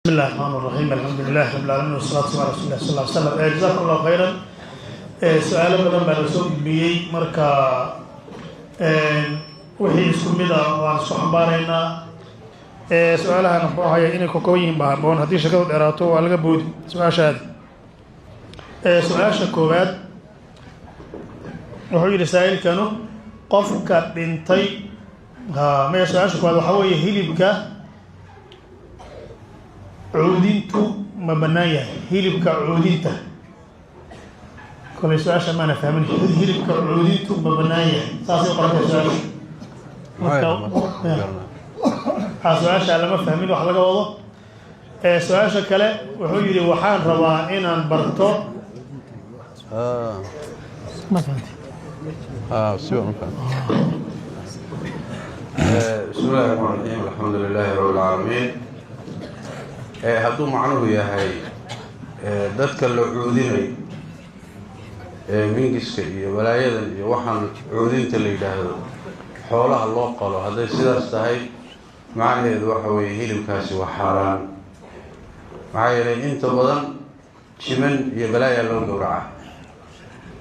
بسم الله الرحمن الرحيم، الحمد لله رب العالمين، والصلاة والسلام على رسول الله صلى الله عليه وسلم. جزاكم الله خيرا. Su-aalo badan baa la soo gudbiyey. Marka wixii isku mid a waan isku xambaaraynaa. Su-aalahan muxuu ahaya inay kokooban yihiin baa haboon. Haddii shakadu dheeraato waa laga boodi su-aashaadi. Su-aasha koowaad wuxuu yidhi saa'ilkanu qofka dhintay ha maya. Su-aasha koowaad waxaa weeye, hilibka cuudintu ma bannaan yahay? Hilibka cuudinta, kolay su-aasha maana fahmin. Hilibka cuudintu ma bannaan yahay, saasay qorantay su-aasha. Marka su-aasha lama fahmin wax laga wado. Su-aasha kale wuxuu yidhi, waxaan rabaa inaan barto. Ma fahanti? بسم الله الرحمن الرحيم، الحمد لله رب العالمين. Hadduu macnuhu yahay dadka la cuudinayo ee mingiska iyo balaayadan iyo waxaan cuudinta la yidhaahdo xoolaha loo qalo, hadday sidaas tahay, macnaheedu waxa weeye hilibkaasi waa xaaraan. Maxaa yeelay, inta badan jiman iyo balaayaa loo gowraca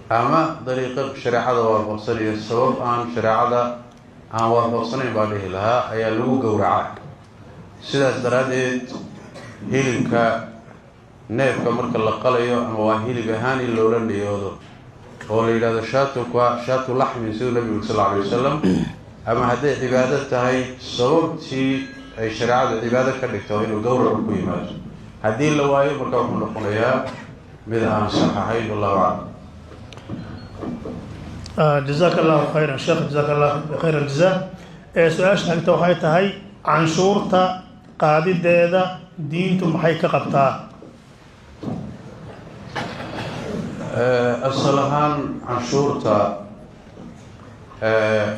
ama dariiqo shareecada waafaqsanayo, sabab aan shareecada aan waafaqsanayn baa dhihi lahaa ayaa lagu gowracaa. Sidaas daraaddeed, hilibka neefka marka la qalayo, ama waa hilib ahaan in loola niyoodo oo la yidhahdo shaatuka shaatu laxmin, siduu nabigu sal alla alay wasalam, ama hadday cibaado tahay, sababtii ay shareecadu cibaado ka dhigto inuu gowracu ku yimaado. Haddii la waayo, marka wuxuu noqonayaa mid aan sax ahayn. Wallahu aclam. Jazaaka allahu khayran, sheekh, jazaaka allah khayr aljaza. Su-aasha xigta waxay tahay, canshuurta qaadideeda diintu maxay ka qabtaa? Asal ahaan canshuurta,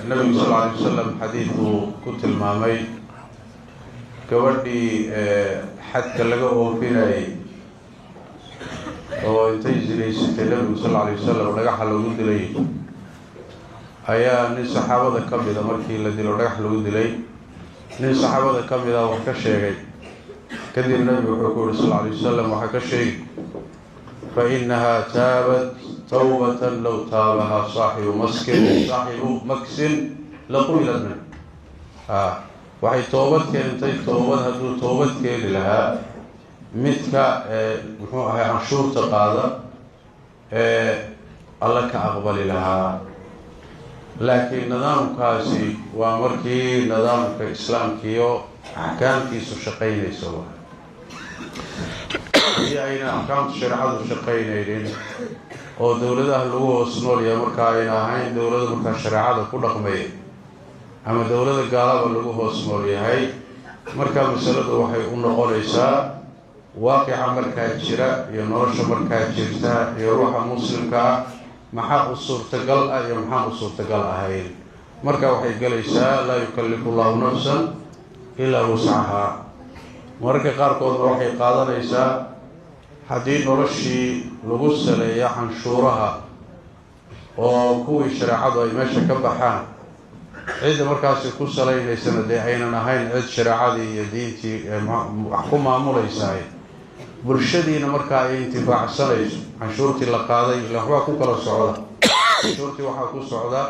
nabigu sal alla alay wasalam xadiiduu ku tilmaamay gabadhii xadka laga oofinayay oo intay zinaysatay nabigu sal alla alay wasalam dhagaxa lagu dilay, ayaa nin saxaabada ka mida, markii la dilo dhagax lagu dilay, nin saxaabada ka mida wax ka sheegay. Kadib nabigu wuxuu ku yuri sal alla alay wasalam, waxaa ka sheegi, fa inahaa taabat tawbatan low taabahaa saaxibu maskin saaxibu maksin laqubilat min. Waxay toobad keentay toobad hadduu toobad keeni lahaa midka muxuu ahay canshuurta qaada ee alla ka aqbali lahaa. Laakiin nidaamkaasi waa markii nidaamka islaamkiiyo axkaamtiisu shaqaynayso. Haddii ayna axkaamta shareecadu shaqaynaynin oo dowladaha lagu hoos noolyahay marka ayna ahayn dowlada markaa shareecada ku dhaqmaya, ama dowlada gaalaba lagu hoos nool yahay, markaa masaladu waxay u noqonaysaa waaqica markaa jira iyo nolosha markaa jirta iyo ruuxa muslimka ah maxaa u suurtagal ah iyo maxaan u suurtagal ahayn. Marka waxay gelaysaa laa yukallifu llahu nafsan ilaa wuscahaa. Mararka qaarkoodna waxay qaadanaysaa, haddii noloshii lagu saleeyo canshuuraha oo kuwii shareecadu ay meesha ka baxaan, cidda markaasi ku salaynaysana dee aynan ahayn cid shareecadii iyo diintii wax ku maamulaysahay, bulshadiina markaa ay intifaacsanayso canshuurtii la qaaday, ila waxbaa ku kala socda canshuurtii, waxaa ku socda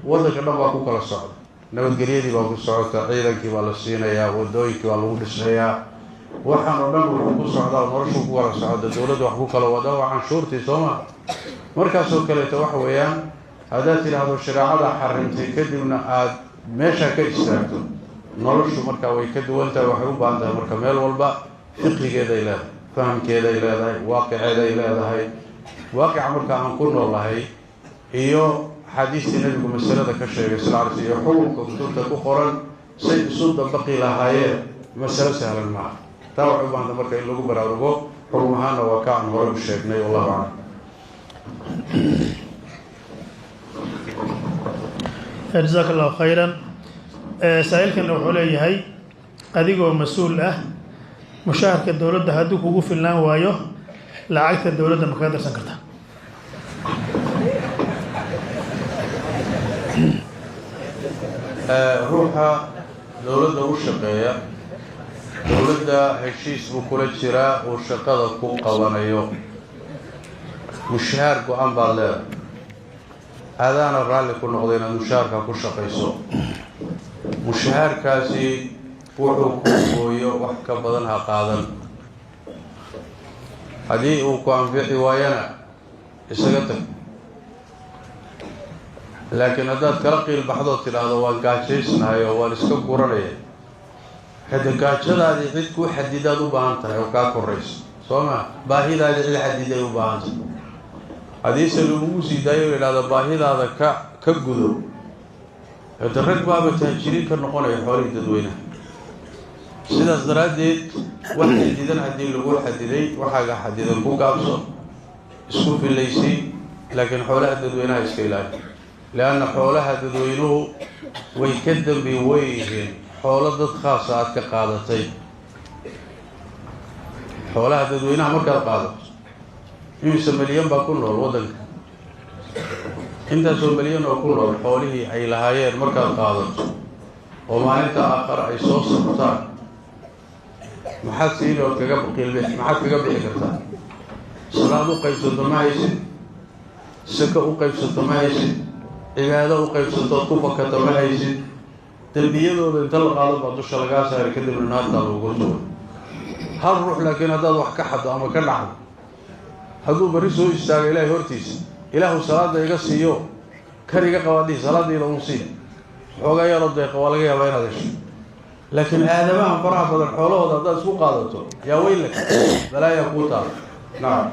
waddanka dhan baa ku kala socda, nabadgelyadii baa ku socota, ciidankii baa la siinayaa, wadooyinkii baa lagu dhisayaa, waxaan oo dhan wuxuu ku socdaa, noloshu ku kala socda, dowladda wax ku kala wada waa canshuurtii, soo ma? Markaasoo kaleeto waxa weeyaan, haddaad tidhaahdo shareecada xarimtay, kadibna aada meeshaa ka istaagto, noloshu markaa way ka duwan tahay. Waxay u baahan tahay marka meel walba fiqigeeday leedahay, fahamkeeday leedahay, waaqiceeday leedahay. Waaqica marka aan ku noolahay iyo axaadiistii nabigu masalada ka sheegay sal ly sl iyo xukunka kutubta ku qoran say isu dabaqi lahaayeen, masalo sahlan maaha. Taa waxay u bahanta marka in lagu baraarugo. Xukun ahaanna waa ka aan hore u sheegnay. Wallahu aclam. Jazaaka allahu khayran. Saa-iilkana wuxuu leeyahay, adigoo mas-uul ah, mushaharka dowladda hadduu kugu filnaan waayo, lacagta dowladda ma kaga darsan karta? Ruuxa dowladda u shaqeeya Dowladda heshiis buu kula jiraa uu shaqada ku qabanayo. Mushahaar go-an baad leedahay, aadaana raalli ku noqday inaad mushahaarka ku shaqayso. Mushahaarkaasi wuxuu ku gooyo wax ka badan ha qaadan. Haddii uu ku anfici waayana, isaga tag. Laakiin haddaad kala qiil baxdood tidhaahdo waan gaajaysnahay oo waan iska guranaya, hade gaajadaadii cid kuu xadidaad u baahan tahay oo kaa korayso, soo ma? Baahidaadii cid xadiday u baahan tahay. Haddiise lagugu sii daayo o idhahdo baahidaada ka gudo, hade rag baaba taajiriin ka noqonaya xoolihii dadweynaha. Sidaas daraaddeed, wax xadidan haddii lagu xadiday, waxaaga xadidan ku gaabso, isku filaysay, laakiin xoolaha dadweynaha iska ilaali, leanna xoolaha dadweynuhu way ka dambi weyn yihiin xoolo dad khaasa aada ka qaadatay. Xoolaha dadweynaha markaad qaadato, imise milyan baa ku nool waddanka? Intaasoo milyan oo ku nool xoolihii ay lahaayeen markaad qaadato oo maalinta aakhare ay soo sabtaan, maxaad siini ood kaga qiilbi? Maxaad kaga bixi kartaa? Salaad u qaybsanto ma haysid, sako u qaybsanto ma haysid, cibaado u qaybsanto ood ku fakato ma haysid. Dembiyadooda inta la qaado baa dusha lagaa saari, kadibna naartaa lagugu tuuro. Hal ruux laakiin haddaad wax ka xaddo ama ka dhacdo, hadduu barri soo istaago Ilaahay hortiisa, "Ilaahu salaada iga siiyo, kan iga qabaadhihi, salaadayda un sii," xoogaa yaroo deeqa waa laga yaabaa inaad hesho. Laakiin aadamahan faraha badan xoolahooda haddaad isku qaadato, yaa weylak, balaayaa kuu taala. Nacam.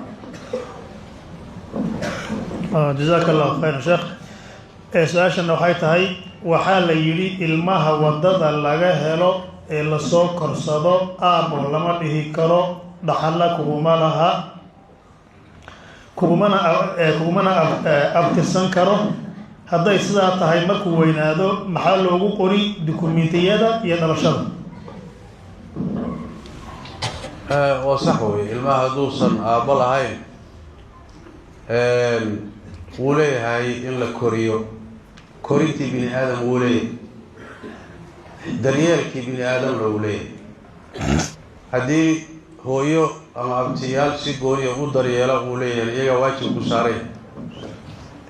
Jazaaka Allahu khayran, sheekh. Su-aashana waxay tahay: waxaa la yidhi ilmaha waddada laga helo ee lasoo korsado aabo lama dhihi karo, dhaxalla kuguma laha, kugumana abtirsan karo. Hadday sidaa tahay, markuu weynaado maxaa loogu qori dukumentiyada iyo dhalashada? Waa sax wey. Ilmaha hadduusan aabbo lahayn, wuu leeyahay in la koriyo. Korintii bini aadam wuu leeyahay, daryeelkii bini aadamna wuu leeyahay. Haddii hooyo ama abtiyaal si gooniya u daryeela uu leeyahay, iyagaa waajib ku saaray.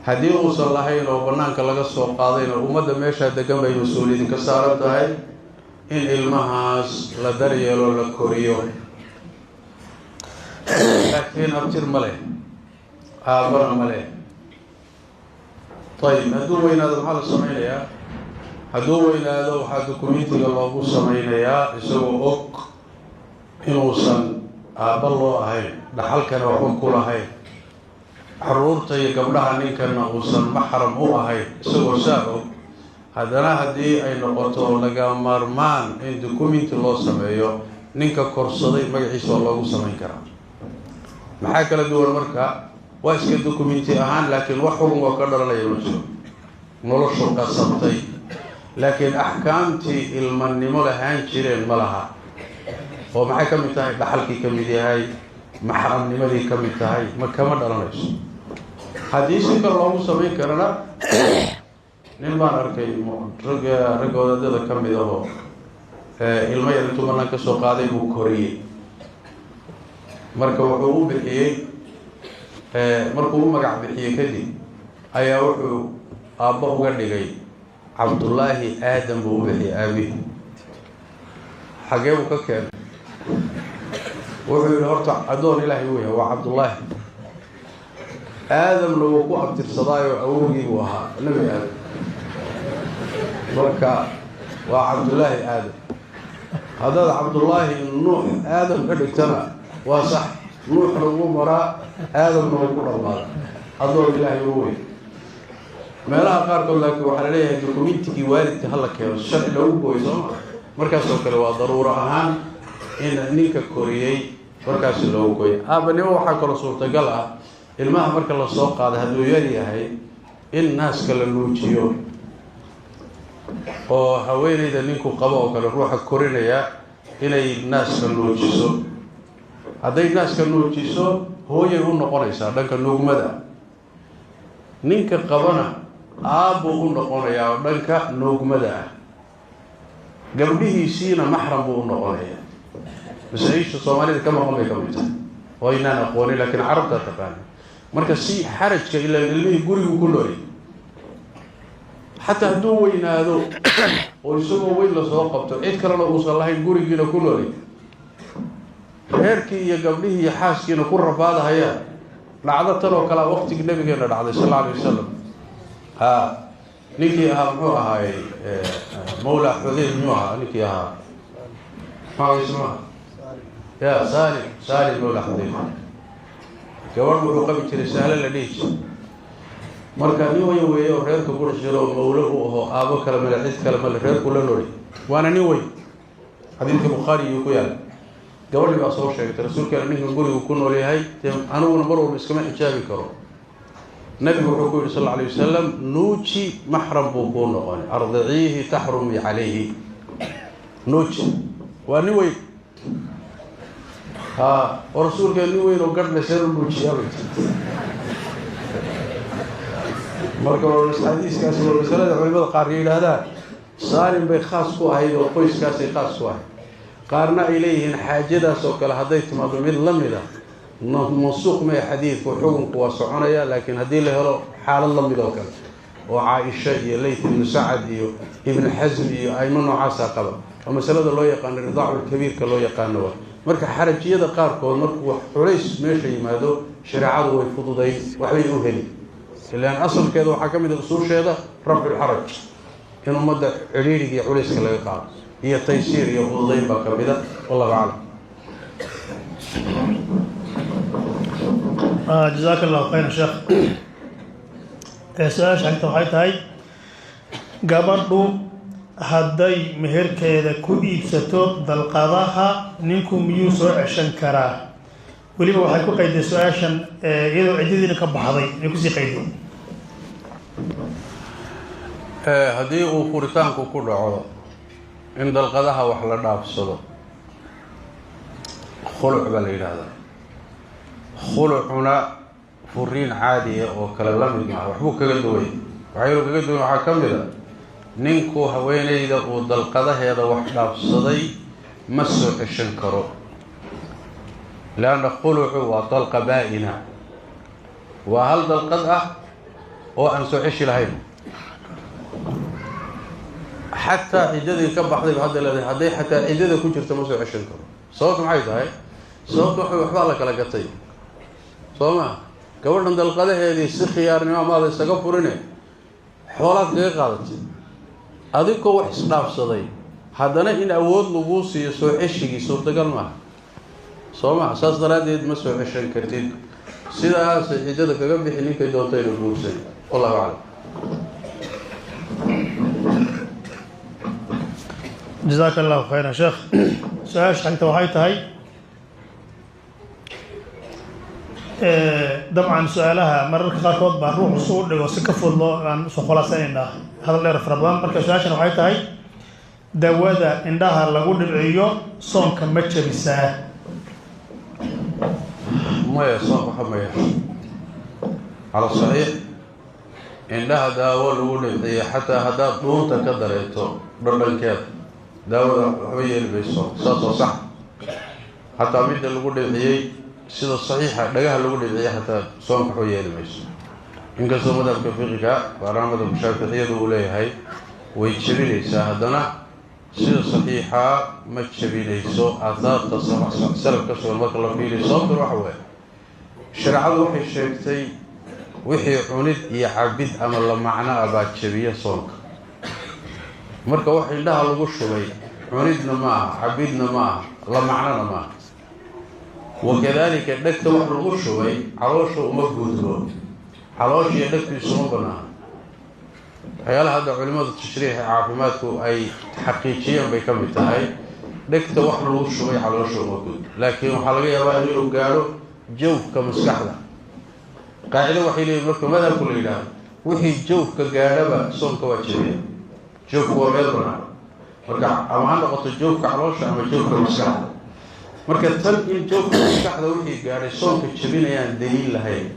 Haddii uusan lahayn oo banaanka laga soo qaadayna, ummadda meeshaa degan bay mas-uuliyadin ka saaran tahay in ilmahaas la daryeelo, la koriyo. Laakiin abtir ma leh, aabana ma leh. Ayib, hadduu weynaado maxaa la sameynayaa? Hadduu weynaado, waxaa documentiga loogu sameynayaa isagoo og inuusan aabba loo ahayn, dhaxalkana waxba ku lahayn, caruurta iyo gabdhaha ninkana uusan maxram u ahayn. Isagoo saa og, haddana haddii ay noqoto laga maarmaan in documenti loo sameeyo, ninka korsaday magaciisa waa loogu samayn karaa. Maxaa kala duwan marka? Waa iska documenti ahaan, laakiin wax xugun oo ka dhalanaya ma jiro. Noloshu qasabtay, laakiin axkaamtii ilmanimo lahaan jireen ma laha. Oo maxay ka mid tahay? Dhaxalkii ka mid yahay, maxramnimadii ka mid tahay, ma kama dhalanayso. Haddii si kale loogu samayn karana, nin baan arkay ragga ragga wadaadada ka mid ahoo ilmo yar intuu banaan ka soo qaaday buu koriyey. Marka wuxuu u bixiyey, markuu u magac bixiyey kadib ayaa wuxuu aabbo uga dhigay Cabdullaahi Aadam buu u bixiyey. Aabihi xagee buu ka keenay? Wuxuu yihi, horta addoon Ilaahay uu yahay, waa Cabdullaahi, Aadamna wuu ku abtirsadaayo, awowgii buu ahaa Nebi Aadam. Marka waa Cabdullaahi Aadam. Haddaad Cabdullaahi Nuux Aadam ka dhigtana waa sax. Nuuxna wuu maraa, Aadamna wuu ku dhammaada, addoon Ilaahay u wey. Meelaha qaarkood laakiin waxaa la leeyahay documentigii waalidka hala keeno, sharci loogu gooyo, sooma? Markaasoo kale waa daruuro ahaan in ninka koriyey markaasi loogu gooyo aabanimo. Waxaa kaloo suurtagal ah ilmaha marka lasoo qaado, hadduu yar yahay, in naaska la nuujiyo, oo haweeneyda ninku qabo oo kale, ruuxa korinaya, inay naaska nuujiso. Hadday naaska nuujiso, hooyay u noqonaysaa dhanka nuugmada, ninka qabana aabbuu u noqonayaa oo dhanka nuugmada ah, gabdhihiisiina maxram buu u noqonayaa. Masaa-isha Soomaalida ka maqan bay ka mid tahay oo aynaan aqoonin, laakiin Carabtaa taqaana. Marka si xarajka, ilaa ilmihii gurigu ku noolay, xataa hadduu weynaado oo isagoo weyn lasoo qabto, cid kalena uusan lahayn, gurigiina ku noolay, reerkii iyo gabdhihii iyo xaaskiina ku rafaadahayaan. Dhacdo tan oo kalea waqtigii Nabigeena dhacday, sal alla alay wasalam. Ha, ninkii ahaa, muxuu ahaayey, Mawla Xudayf, miyuu ahaa ninkii ahaa? Maxaa ya, Salim, Salim Mawla Xudayf, gabadh wuxuu qabi jiray Sahlo la dhihi jiray. Marka nin weyn weeye oo reerka ku dhex jiro oo mawlo u aho, aabo kale male, cid kale male, reerku la nooli, waana nin weyn. Xadiidka Bukhaari iyuu ku yaala. Gabadhii baa soo sheegtay Rasuulkeena, ninkan gurigu ku nool yahay, dee aniguna mar walba iskama xijaabi karo. Nabigu wuxuu ku yidhi, sal alla alay wasalam, "Nuuji, maxram buu kuu noqonay. Ardiciihi taxrumi calayhi." Nuuji, waa nin weyn. Ha, oo Rasuulkeen nin weyn oo gadhna seen u nuujiyaabay. Marka xadiiskaasi waa masalada culimada qaar yidhaahdaan Saalim bay khaas ku ahayd oo qoyskaasay khaas ku ahayd, qaarna ay leeyihiin xaajadaas oo kale hadday timaado mid la mid a, mansuuq maya xadiidku, xukunku waa soconaya. Laakiin haddii la helo xaalad la mid oo kale oo Caaisha iyo Layth Ibnu Sacad iyo Ibnu Xasm iyo aimo noocaasa qaba, oo masalada loo yaqaano ridaaculkabiirka loo yaqaano. Wa marka xarajiyada qaarkood markuu wax culays meesha yimaado, shareecadu way fududayn, waxbay u heli. Ilaan asalkeeda waxaa ka mid a usuusheeda rafculxaraj, in ummadda cidhiidhiga iyo culayska laga qaado, iyo taysiir iyo fududayn baa ka mida. Wallahu aclam. Jazaaka Allahu khayran, sheekh. Su-aasha xigta waxay tahay: gabadhu hadday meherkeeda ku iibsato dalqadaha, ninku miyuu soo ceshan karaa? Weliba waxay ku qayday su-aashan iyadoo ciddadiina ka baxday ay kusii qayday. Haddii uu furitaanku ku dhaco in dalqadaha wax la dhaafsado, khuluc baa la yidhaahdaa. Khulucuna furiin caadiya oo kale la mid maaha, waxbuu kaga duway. Waxaynu kaga duwan waxaa ka mid a, ninku haweeneyda uu dalqadaheeda wax dhaafsaday ma soo ceshan karo, leanna khulucu waa dalqa baa-ina, waa hal dalqad ah oo aan soo ceshi lahayn. Xataa ciddadii ka baxdayba hadda leedahay, hadday xataa ciddada ku jirto ma soo ceshan karo. Sababtu maxay tahay? Sababtu waxa waxbaa la kala gatay, soo ma? Gabadhan dalqadaheedii si khiyaarnimo maada isaga furine, xoolaad kaga qaadatay adigoo wax isdhaafsaday. Haddana in awood laguu siiyo soo ceshigii suurtagal maaha, soo maha? Saas daraaddeed ma soo ceshan kartid. Sidaasay ciddada kaga bixi, ninkay doontayna guursan. Wallahu aclam. Jazaaka Allahu khayran, sheekh. Su-aasha xigta waxay tahay, dabcan su-aalaha mararka qaarkood baa ruuxu su u dhigo si ka fudud loo aan usoo khulaasanaynaa hadal dheer fara badan. Marka su-aashan waxay tahay: dawada indhaha lagu dhibciyo soonka ma jabisaa? Maya, soonka waxa ma yeesho. Cala saxiix, indhaha daawo lagu dhibciyo, xataa haddaad dhuunta ka dareeto dhadhankeeda daawada, waxba yeeli mayso. Saas oo sax, xataa midda lagu dhibciyey, sida saxiixa, dhagaha lagu dhibciyey xataa soonka waxba yeeli mayso, inkastoo madhabka fiqiga, gaaraan madhabka Shaaficiyadu, uu leeyahay way jebinaysaa. Haddana sida saxiixa ma jebinayso, aahaarta salaf ka sugan marka la fiiriyo. Sababtan waxa weeye, shareecadu waxay sheegtay wixii cunid iyo cabid ama la macno ah baa jebiya soonka. Marka wax indhaha lagu shubay cunidna ma aha, cabidna ma aha, la macnona ma aha. Wakadalika dhegta wax lagu shubay caloosha uma gudbo, calooshiiyo dhegtu isuma banaana. Waxyaalaha hadda culimada tashriixa caafimaadku ay xaqiijiyeen bay ka mid tahay, dhegta wax lagu shubay caloosha uma gudbo, laakiin waxaa laga yaabaa inuu gaadho jawfka maskaxda. Qaacido waxay leeyihin marka madhabku la yidhaahdo, wixii jawfka gaadhaba soonka waa jebiya. Jawfku waa meel banaan, marka ama ha noqoto jawfka caloosha ama jawfka maskaxda. Marka tan in jawfka maskaxda wixii gaadhay soonka jebinayaan daliil lahayn.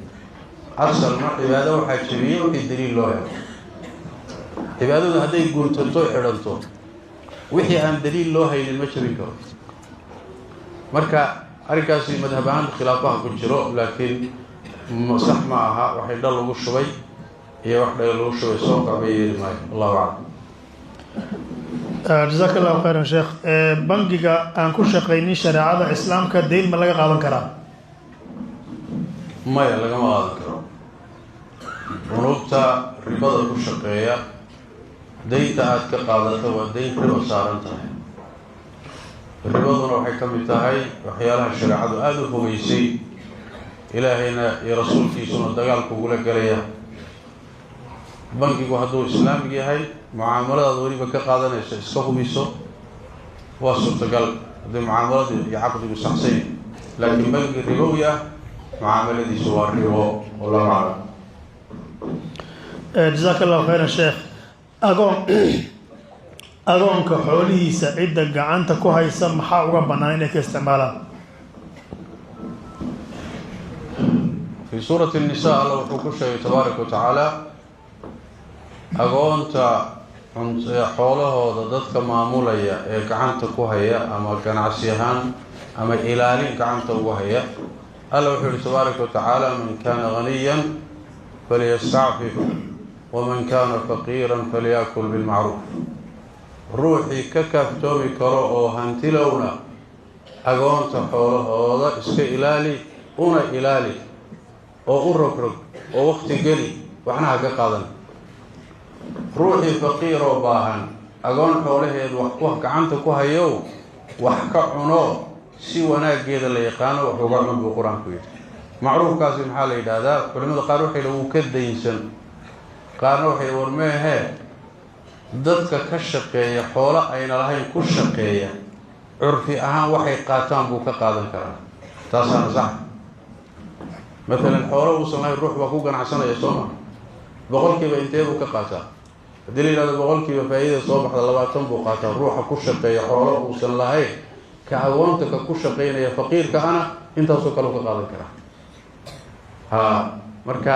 Asalna cibaado waxaa jebiyey wixii daliil loo helo. Cibaadadu hadday guntanto, xidhanto, wixii aan daliil loo haynin ma jebin karo. Marka arrinkaasi madhab ahaan khilaafaha ku jiro, laakiin sax ma aha. Waxay dhal lagu shubay iyo wax dhaga lagu shubay soonka waxba yeeli maayo. Allahu aclam. Jazaaka Allahu khayran, sheekh. Bangiga aan ku shaqaynin shareecada Islaamka deyn ma laga qaadan karaa? Maya, lagama qaadan karo. Bunuugta ribada ku shaqeeya deynta aada ka qaadato waa deyn ribo saaran tahay. Ribaduna waxay ka mid tahay waxyaalaha shareecadu aada u fogeysay, Ilaahayna iyo rasuulkiisuna dagaal kugula gelaya. Bankigu hadduu islaamig yahay, mucaamaladaad weliba ka qaadanayso iska hubiso, waa suurtagal haddii mucaamaladu iyo caqdigu saxsan yahay. Laakiin banki ribowi ah mucaamaladiisu waa ribo. Wallahu aclam. Jazaaka Allahu khayran, sheekh. Agoonka xoolihiisa cidda gacanta ku haysa maxaa uga bannaan inay ka isticmaalaan? Fii suurati الnisa Alla wuxuu ku sheegay tabaaraka wa tacaala agoonta xoolahooda dadka maamulaya ee gacanta ku haya, ama ganacsi ahaan ama ilaalin gacanta ugu haya. Alla wuxuu yihi tabaaraka wa tacaala: "Man kana ghaniyan falyastacfif, waman kana faqiira falyakul bilmacruuf." Ruuxii ka kaaftoomi karo oo hantilowna agoonta xoolahooda iska ilaali, una ilaali oo u rogrog oo waqti geli, waxna ha ka qaadan. Ruuxii faqiiroo baahan, agoon xoolaheed wax ku gacanta ku hayow, wax ka cuno, si wanaaggeeda la yaqaano wax uga cun, buu Qur-aanku yidhi. Macruufkaasi maxaa la yidhaahdaa? Culimada qaar waxay wuu ka daynsan, qaarna waxay war meehee, dadka ka shaqeeya xoolo ayna lahayn ku shaqeeya curfi ahaan waxay qaataan buu ka qaadan karaa. Taasaana sax. Matalan, xoolo uusan lahayn ruux baa ku ganacsanaya, soo ma? 100% intee buu ka qaataa? Haddii la yidhahdo 100% faa-iidada soo baxda, 20 buu qaataa ruuxa ku shaqeeya xoolo uusan lahayn. Ka agoonta ka ku shaqeynaya faqiirka ana intaasoo kale u ka qaadan karaa. Ha, marka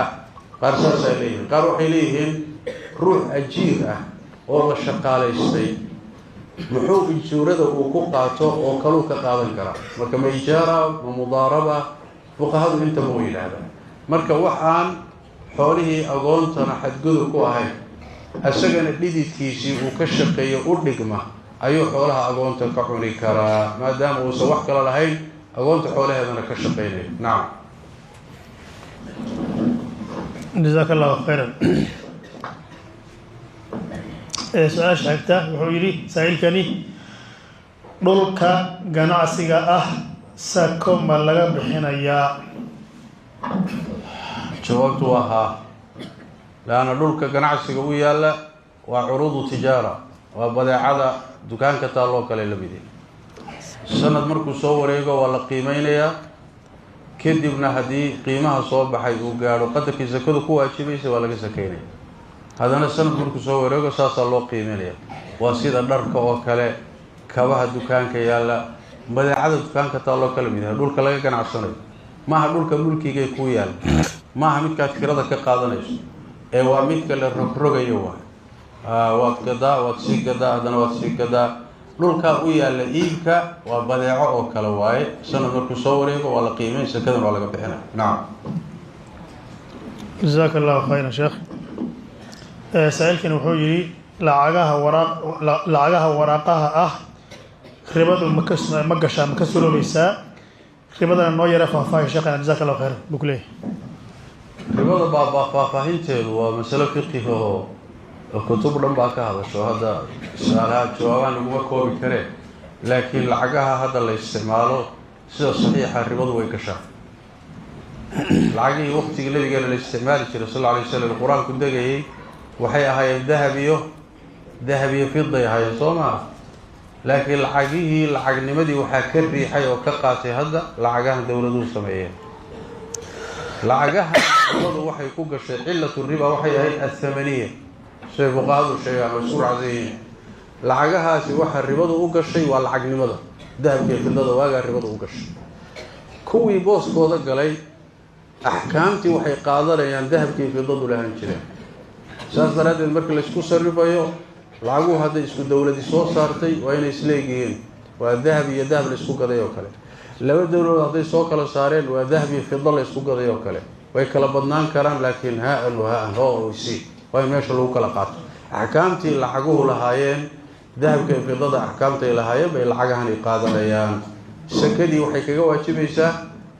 qaar saasay leeyihiin. Qaar waxay leeyihiin ruux ajiir ah oo la shaqaalaystay muxuu ijuurada uu ku qaato oo kaluu ka qaadan karaa. Marka ma ijaara, ma mudaaraba? Fuqahadu intaba u yidhaahdaa. Marka waxaan xoolihii agoontana xadgudub ku ahayn, isagana dhididkiisii uu ka shaqeeyo u dhigma, ayuu xoolaha agoonta ka cuni karaa, maadaama uusan wax kale lahayn, agoonta xoolaheedana ka shaqeynayo. Nacam. Jazaaka Allahu khayran. Su-aasha xigta wuxuu yidhi saa-iilkani: dhulka ganacsiga ah sako ma laga bixinayaa? Jawaabtu waa haa, leanna dhulka ganacsiga u yaalla waa curuudu tijaara, waa badeecada dukaanka taalloo kale la mid. Sanad markuu soo wareego waa la qiimeynayaa. Kadibna haddii qiimaha soo baxay uu gaadho qadarkii sakadu ku waajibaysa, waa laga sakeynaya. Haddana sanad markuu soo wareego saasaa loo qiimeynaya. Waa sida dharka oo kale, kabaha dukaanka yaalla, badeecada dukaanka taalloo kala mid yahay dhulka laga ganacsanayo. Maaha dhulka mulkigay kuu yaalla, maaha midkaad kirada ka qaadanayso, ee waa midka la rogrogayo. Waay, waad gadaa, waad sii gadaa, haddana waad sii gadaa. Dhulkaa u yaalla iibka waa badeeco oo kale waaye. Sanad markuu soo wareego waa la qiimeyn, sakadan waa laga bixinaya. Nacam. Jazaaka Allahu khayran, sheekh. Saa-iilkani wuxuu yidhi: lacagaha waraaqaha ah ribadu maka ma gashaa, ma ka suroobaysaa? Ribadana noo yara faahfaahi, sheekhana, jazaka Allahu khayran, buu ku leeyahay. Ribada baaba faahfaahinteedu waa masalo fiqhi oo kutub dhan baa ka hadasho. Hadda su-aalaha jawaabaha laguma koobi karee, laakiin lacagaha hadda la isticmaalo sida saxiixa ribadu way gashaa. Lacagihii waqtigii nabigeena la isticmaali jiray sal alla alay waslam, Qur-aanku degayay, waxay ahaayeen dahab iyo fiday ahaayeen, soo maa? Laakiin lacagihii lacagnimadii waxaa ka riixay oo ka qaatay hadda lacagahan dowladuhu sameeyeen. Lacagaha ribadu waxay ku gashay, cilatu riba waxay ahayd athamaniya, siday fuqahadu sheegaan oo isku raacsan yihiin. Lacagahaasi waxaa ribadu u gashay waa lacagnimada dahabka iyo fidada waagaa ribadu u gashay. Kuwii booskooda galay axkaamtii waxay qaadanayaan dahabkii fidadu lahaan jireen. Saas daraaddeed marka laysku sarifayo lacaguhu hadday isku dowladi soo saartay, waa inay isleegyihiin, waa dahab iyo dahab laysku gaday oo kale. Laba dowladood hadday soo kala saareen, waa dahab iyo fida la isku gaday oo kale, way kala badnaan karaan, laakiin haa-an wa haa-an, ho c, waa in meesha lagu kala qaato. Axkaamtii lacaguhu lahaayeen, dahabka iyo fidada axkaamtay lahaayeen bay lacagahani qaadanayaan. Sakadii waxay kaga waajibaysaa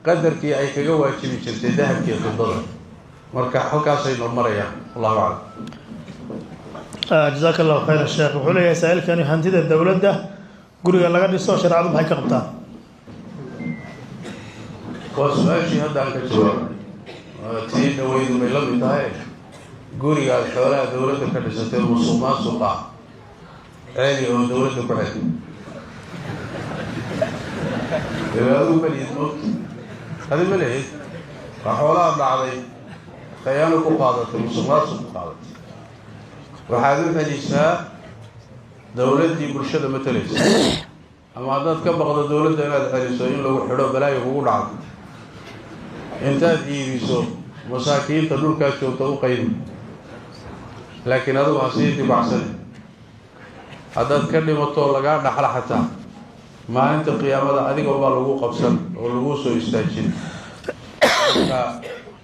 qadarkii ay kaga waajibi jirtay dahabkiiyo fidada. Marka halkaasay marmarayaan, wallahu aclam. Jazaaka Allahu khayra, sheekh. Wuxuu leeyahay saa-ilkani: hantida dowladda guriga laga dhiso, shareecadu maxay ka qabtaa? Waa su-aashii hadda aan ka jawaabay, tii dhaweydu bay la mid tahay. Gurigaad xoolaha dowladda ka dhisatay musuq maasuqa celi oo dowladda ku celi. Adigu malihid, moogta, adi ma lihid. Waa xoolaha dhacday, khayaano ku qaadatay, musuq maasuq ku qaadatay. Waxaad u celisaa dowladdii bulshada matalaysa, ama haddaad ka baqdo dowladda inaad celiso in lagu xidho, balaayo kugu dhacdo, intaad iibiso masaakiinta dhulkaad joogta u qaybi, laakiin adigu ha sii dibacsane. Haddaad ka dhimato lagaa dhaxla, xataa maalinta qiyaamada adiga baa lagu qabsan oo lagu soo istaajin. Marka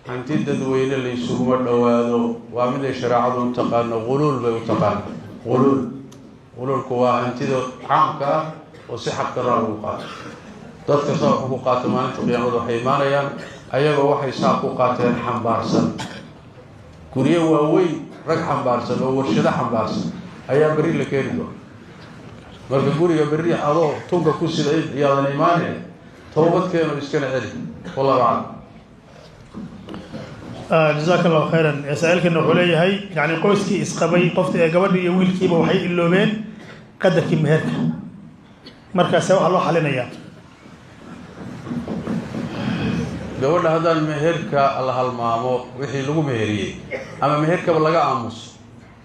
hanti dadweyne laysuguma dhowaado. Waa mid ay shareecadu u taqaano quluul bay u taqaano. Quluul, quluulku waa hantida caamka ah oo si xaq daraa lagu qaato. Dadka saa wax ku qaato, maalinta qiyaamada waxay imaanayaan ayagoo waxay saa ku qaateen xambaarsan. Guryo waaweyn rag xambaarsan oo warshado xambaarsan ayaa berri la keeni doona. Marka guriga berri adoo tunka ku sida iyaadan imaanin, toobadkeeno, iskana celi. Wallahu aclam. Jazaaka Allahu khayran. Saa-ilkana wuxuu leeyahay, yani qoyskii isqabay, qofta ee gabadhii iyo wiilkiiba waxay iloobeen qadarkii meherka, markaase waxaa loo xalinayaa? Gabadha haddaan meherka la halmaamo, wixii lagu meheriyey, ama meherkaba laga aamuso,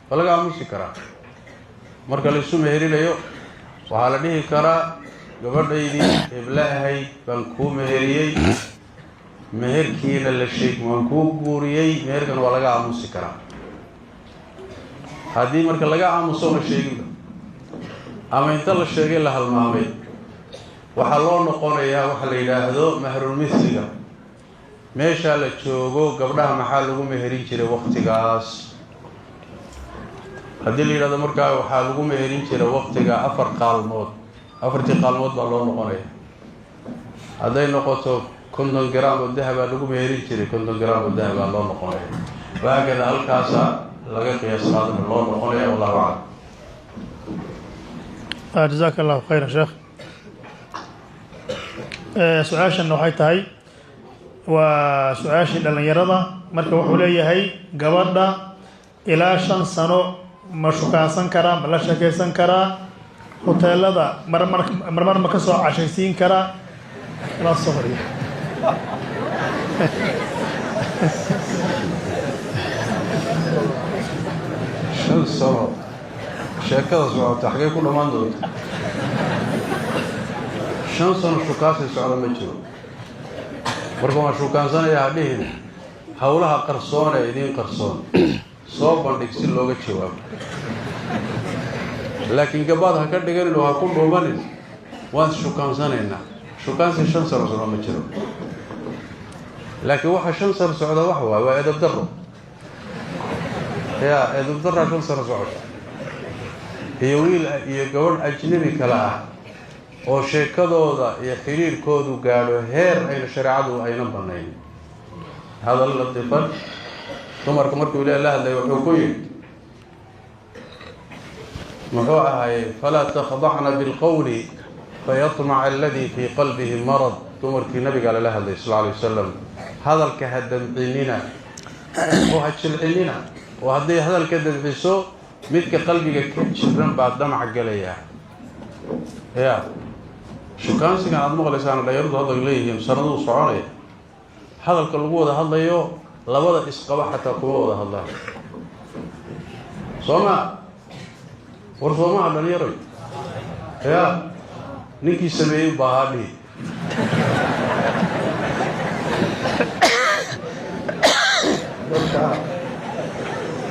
waa laga aamusi karaa. Marka la isu meherinayo waxaa la dhihi karaa: "Gabadhaydii hebla ahayd baan kuu meheriyey, meherkiina la sheeg, waan kuu guuriyey." Meherkana waa laga aamusi karaa. Haddii marka laga aamuso, la sheeginba, ama inta la sheegay la halmaamay, waxaa loo noqonayaa waxa la yidhaahdo mahrulmithliga. Meeshaa la joogo gabdhaha maxaa lagu meherin jiray waktigaas? Haddii la yidhahdo markaa waxaa lagu meherin jiray waktiga 4 qaalmood, afartii qaalmood baa loo noqonaya. Hadday noqoto 50 gram oo dahabaa lagu meherin jiray, 50 gram oo dahabaa loo noqonaya. Wahaakada, halkaasa laga qiyaas qaadana loo noqonaya. Wallahu aclam. Jazaaka Allahu khayran, sheekh. Su-aashanna waxay tahay, waa su-aashii dhallinyarada. Marka wuxuu leeyahay: gabadha ilaa 5 sano ma shukaansan karaa, ma la sheekaysan karaa? Hoteelada marmar marmar ma ka soo cashaysiin karaa? La soo horiya. 5 sano sheekada socota xagee ku dhammaan doonta? 5 sano shukaasay socda ma jiro. Marka waan shukaansanaya ha dhihin. Howlaha qarsoon ee idiin qarsoon soo bandhig si looga jawaabo, laakiin gabaad ha ka dhiganin oo ha ku dhuumanin "waan shukaansanaynaa". Shukaansi 5 sano socda ma jiro, laakiin waxa 5 sano socda waxa waay waa edab daro. Ya edab daraa 5 sano socota, iyo wiil iyo gabadh ajnabi kale ah oo sheekadooda iyo xiriirkoodu gaadho heer ayna shareecadu ayna banayn. Hadal latifan dumarka markuu Ilaah la hadlay wuxuu ku yidhi, muxuu ahaayey? "Falaa takhdacna bilqowli fayatmaca aladii fii qalbihi marad." Dumarkii nabigaa lala hadlay sal alay wasalam: hadalka ha damcinina oo ha jilcinina, oo hadday hadalka damciso midka qalbiga ka jiran baa damac gelaya. Ya shukaansigan aada maqlaysaan dhalinyaradu hadda leeyihiin sanaduu soconaya, hadalka lagu wada hadlayo labada isqaba xataa kuma wada hadlaan. Soo ma war soomaha dhalinyaroy? Ya ninkii sameeyey baa haa dhihi. Marka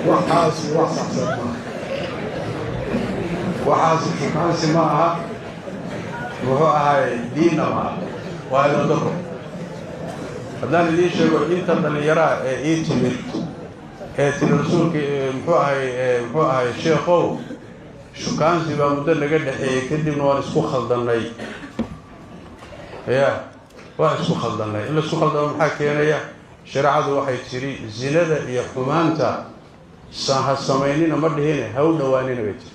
waxaasi wax saxsan maaha, Waxaasi shukaansi ma aha, muxuu ahaay, diinna ma aha. Waa edabdaro. Haddaan idiin sheego inta dhallinyaraha ee ii timid ee tiri rasuulka, muxuu ahay sheekhow, shukaansi baa muddo naga dhexeeyey, kadibna waan isku khaldannay, ya waan isku khaldannay. In laisku khaldamo maxaa keenaya? Shareecadu waxay tidhi zinada iyo xumaanta ha samaynina ma dhihine, ha u dhawaanina bay tiri.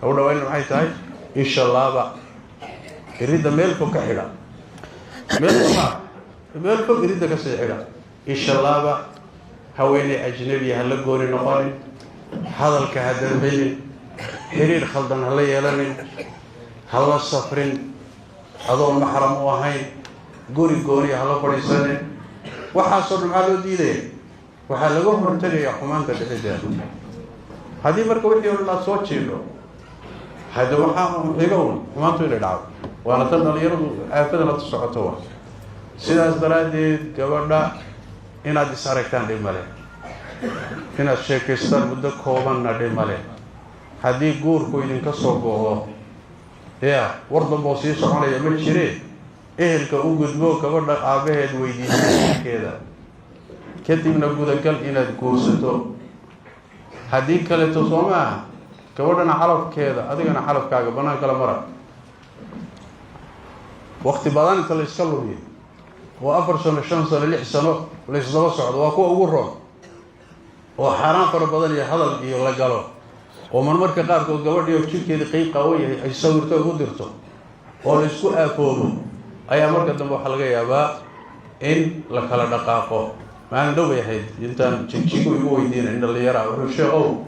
Ha u dhawaanina maxay tahay? Isha laaba, iridda meel fog ka xidha, meel fog, meel fog iridda kasii xidha. Isha laaba, haweeney ajnabiya ha la gooni noqonin, hadalka ha dambinin, xiriir khaldan ha la yeelanin, ha la safrin adoon maxram u ahayn, guri gooniya ha la fadhiisanin. Waxaasoo dhan maxaa loo diidaya? Waxaa laga hortegayaa xumaanta dhixideeda. Haddii marka wixii o dhan aad soo jiidho, hadde waxaa xiga un xumaantu inay dhacdo, waana tan dhalinyaradu aafadan hadda socoto. Wa sidaas daraaddeed gabadha inaad is aragtaan dhib male, inaad sheekaystaan muddo koobanna dhib male. Haddii guurku idinka soo go-o, ya war damboo sii soconaya ma jire, ehelka u gudbo, gabadha aabbaheed weydiisakeeda, kadibna gudagal inaad guursato. Haddii kaleeto, soo maaha, gabadhana calafkeeda, adigana calafkaaga, bannaan kala mara. Wakti badan inta la iska lumiyo oo 4 sano, 5 sano, 6 sano laysdaba socdo, waa kuwa ugu roon, oo xaaraan fara badan iyo hadal iyo la galo, oo marmarka qaarkood gabadhii oo jirkeedii qeyb qaawan yahay ay sawirto ugu dirto, oo la isku aafoobo, ayaa marka dambe waxaa laga yaabaa in la kala dhaqaaqo. Maalin dhow bay ahayd intaan Jigjigo igu weydiinay in dhalinyara, wuxuu: "Sheekow,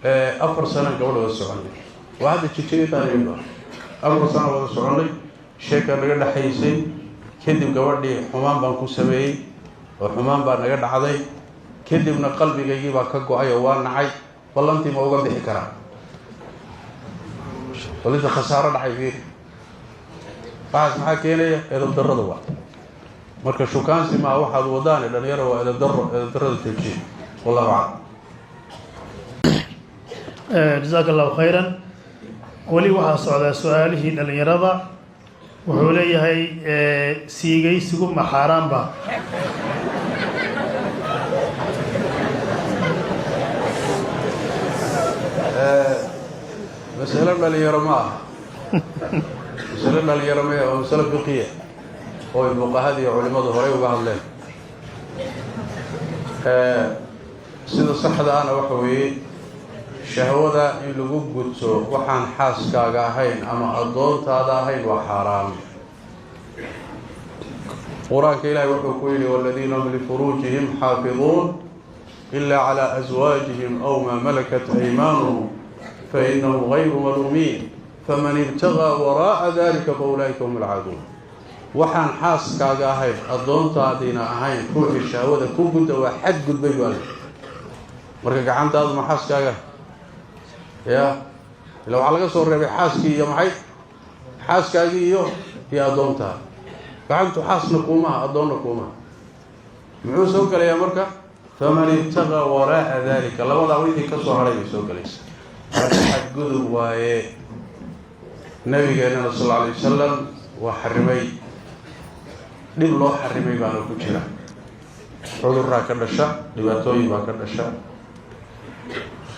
4 sano gabadha wada soconay." Waa hadda Jigjigo intaan imid, 4 sano wada soconay, sheeka naga dhexaysay, kadib gabadhii xumaan baan ku sameeyey oo xumaan baa naga dhacday, kadibna qalbigaygii baa ka go-ay oo waa nacay. Ballantii ma uga bixi karaa? Ballinta khasaaro dhacay. Fiiri, waxaas maxaa keenaya? Edab darrada. Waa marka shukaansi maa waxaad wadaane, dhalinyaro, waa edab darro. Edab darrada joojiya. Wallahu aclam. Jazaaka Allahu khayran. Weli waxaa socdaa su-aalihii dhalinyarada. Wuxuu leeyahay: siigaysigu ma xaaraan ba? Masalo dhalinyaro ma aha, masalo dhalinyaro ma waa masalo fiqiya oo ay fuqahada iyo culimadu horay uga hadleen. Sida saxda ahna waxa weeye shahwada in lagu guto waxaan xaaskaaga ahayn ama addoontaada ahayn waa xaaraam. Qur-aanka ilahay wuxuu ku yidhi: "Waladiina hum lifuruujihim xaafiduun ila calى aswaajihim aw maa malakat aymaanuhum fainahum gayru maluumiin faman ibtagaa waraa'a dalika faulaa'ika hum alcaaduun." Waxaan xaaskaaga ahayn, addoontaadiina ahayn, ruuxii shahwada ku gudda waa xad gudbay bu alle. Marka gacantaadu ma xaaskaaga? Ya ila waxaa laga soo reebay xaaskii iyo maxay, xaaskaagii iyo addoontaada. Gacantu xaasna kuumaha, addoonna kuumaha. Muxuu soo gelayaa marka? Faman ibtagaa waraa'a dalika, labadaa wixii ka soo hadhay bay soo gelaysa. Marka xadgudub waaye. Nabigeennana sal alla alay wasalam waa xarimay, dhib loo xarimay baana ku jira. Cuduraa ka dhasha, dhibaatooyin baa ka dhasha.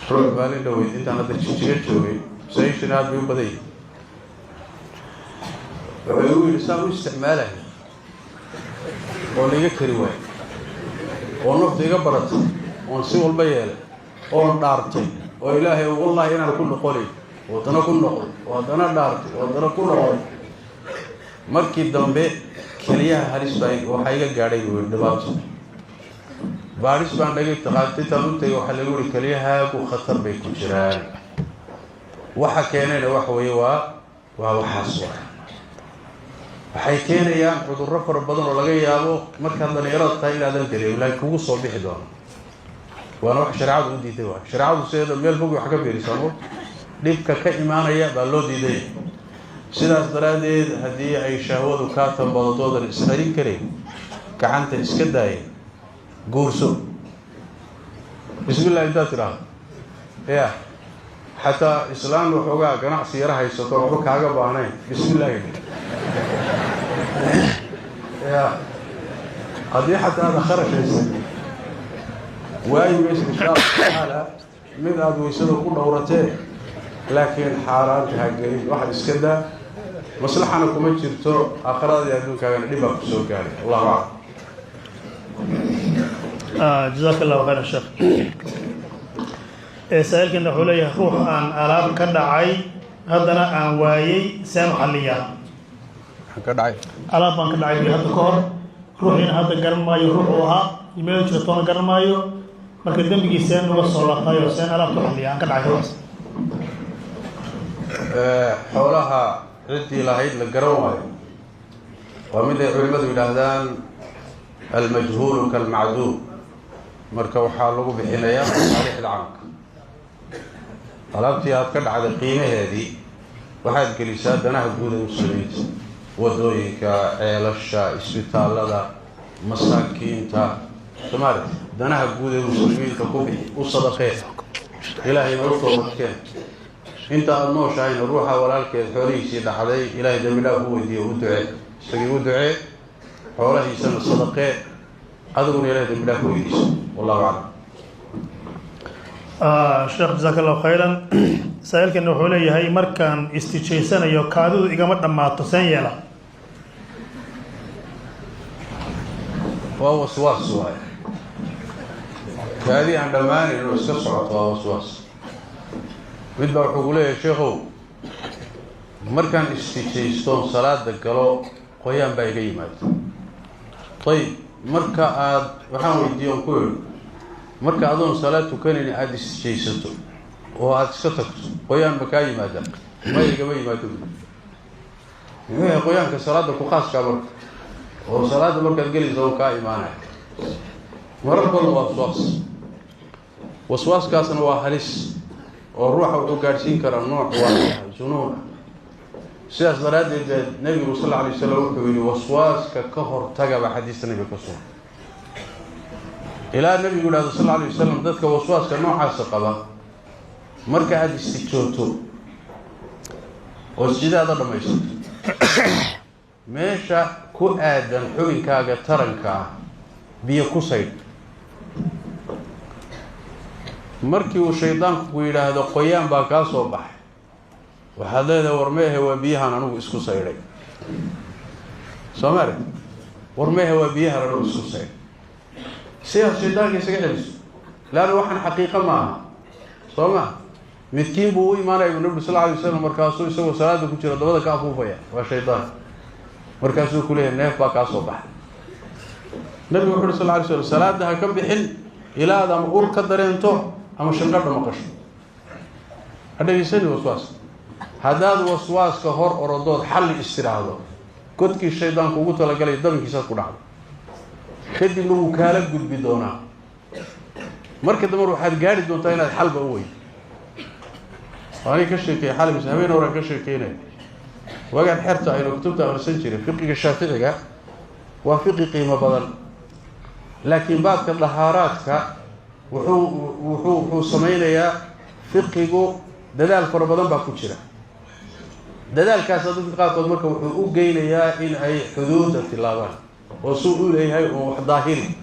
Ruux maalin dhaweyd intaan hadda Jijiga joogay, masaa-ishana aad bay u badan yihin, wuxuu igu yidhi: "Saan u isticmaalahay oo laiga kari waayo oo nafta iga baratay oon si walba yeelay oon dhaartay oo Ilaahay wallahi inaan ku noqonayn, oo haddana ku noqday, oo haddana dhaartay, oo haddana ku noqday, markii dambe keliyaha halis baa waxaa iga gaadhay," buu yidhi, "dhibaato. Baadhis baan dhagay, takhaatiirtaan u tegay, waxaa lagu yihi keliyahaagu khatar bay ku jiraan. Waxa keenayna waxa weeye waa waxaas. Waay waxay keenayaan cudurro fara badan oo laga yaabo markaad dhalinyarada tahay inaadan dareemin, laakiin kugu soo bixi doono. Waana wax shareecadu u diiday. Waay shareecadu sideeda meel fog wax ka fiirisaa, dhibka ka imaanaya baa loo diiday. Sidaas daraaddeed, haddii ay shahwadu kaa tambadadoodan iscelin karayn, gacanta iska daaya, guurso. Bismillah intaad tidhaahdo, ya xataa islaan waxoogaa ganacsi yaro haysato, waxba kaaga baahnayn, bismillahi. Ya haddii xataa aada kharash haysanin, waayi maysa insha Allahu tacaala mid aada weysada ku dhowratee, laakiin xaaraanta ha gelin. Waxaad iska daa, maslaxana kuma jirto, aakhirada iyo adduunkaagana dhib baa kusoo gaaray. Allahu aclam. Jazaaka Allahu khayran, sheekh. Saa-ilkan wuxuu leeyahay: ruux aan alaab ka dhacay, haddana aan waayey, seen u xalliyaa? Maxaan ka dhacay? Alaab baan ka dhacay bi hadda ka hor, ruuxiina hadda garan maayo ruux uu ahaa iyo meel jiro toona garan maayo. Marka dembigii seen uga soo laabtayo, seen alaabta u xalliya aan ka dhacay ruuxaas? Xoolaha ciddii lahayd la garan waayo waa mid ay culimmadu yidhaahdaan almajhuulu kalmacduum. Marka waxaa lagu bixinayaa masaalixda caamka. Alaabtii aad ka dhacday qiimaheedii waxaad gelisaa danaha guud ee muslimiinta: wadooyinka, ceelasha, isbitaalada, masaakiinta, somaali. Danaha guud ee muslimiinta ku bixi, u sadaqee, Ilaahayna u toobadkeen. Inta aada nooshahayna ruuxa walaalkeed xoolihiisii dhacday Ilaahay dembi dhaaf u weydiiyo, u ducee, isagii u ducee, xoolahiisana sadaqee, adiguna Ilahay dembi dhaaf u weydiiso. Wallahu aclam. Sheekh, jazaaka Allahu khayran. Saa-ilkan wuxuu leeyahay: markaan istijaysanayo kaadidu igama dhammaato, seen yeela? Waa waswaas waaye. Kaadi aan dhammaanayn oo iska socoto waa waswaas. Mid baa wuxuu ku leeyahay: sheekhow, markaan istijaystoon salaada galo, qoyaan baa iga yimaada. Ayib, marka aad, waxaan weydiiye on ku idhi, marka adoon salaad tukanayn aada istijaysato oo aada iska tagto, qoyaan ma kaa yimaada? Ma igama yimaado. Muxuu yahay qoyaanka salaada ku khaaskaa marka, oo salaadda markaad gelaysa u kaa imaanaya marar badan? Waa waswaas. Waswaaskaasna waa halis, oo ruuxa wuxuu gaadhsiin karaa nooc waa junuun ah. Sidaas daraaddeed baa Nebigu sal alla alay wasalam wuxuu yihi: waswaaska ka hortaga baa xadiista Nebiga ka sugan. Ilaa Nebigu yidhahdo sal alla alay wasalam dadka waswaaska noocaasa qaba, marka aada istijooto oo sidaada dhamaysato, meesha ku aadan xubinkaaga taranka ah biyo ku saydh. Markii uu shaydaanku ku yidhaahdo qoyaan baa kaa soo baxay, waxaad leedahay: war meehe, waa biyahan anigu isku saydhay. Soo maarag? War meehe, waa biyahan anigu isku saydhay. Si aad shaydaanka isaga celiso, leanna waxaan xaqiiqo ma aha, soo ma? Midkiin buu u imaanaya bu Nabigu sal alay waslam, markaasuu isagoo salaada ku jira dabada ka afuufaya, waa shaydaan. Markaasuu ku leeyahay: neef baa kaa soo baxay. Nabigu wuxu uhi sal ly slam: salaada ha ka bixin ilaa aad ama ur ka dareento ama shanqadha maqasho. Ha dhegaysani waswaas. Haddaad waswaaska hor orodood xalli istiraahdo, godkii shaydaanku ugu talagalay dabinkiisaad ku dhacdo. Kadibna wuu kaala gudbi doonaa. Marka dambe waxaad gaari doontaa inaad xalba u weydo. Aniga ka sheekeeyey xalay mise habeen horaan ka sheekeynaya, waagaan xerta aynu kutubta akhrisan jiray. Fiqiga Shaaficiga waa fiqi qiimo badan, laakiin baabka dahaaraadka wuxuu sameynayaa fiqigu dadaal fara badan baa ku jira. Dadaalkaas dadka qaarkood marka wuxuu u geynayaa in ay xuduudda tilaabaan, oo suu u leeyahay oo wax daahiri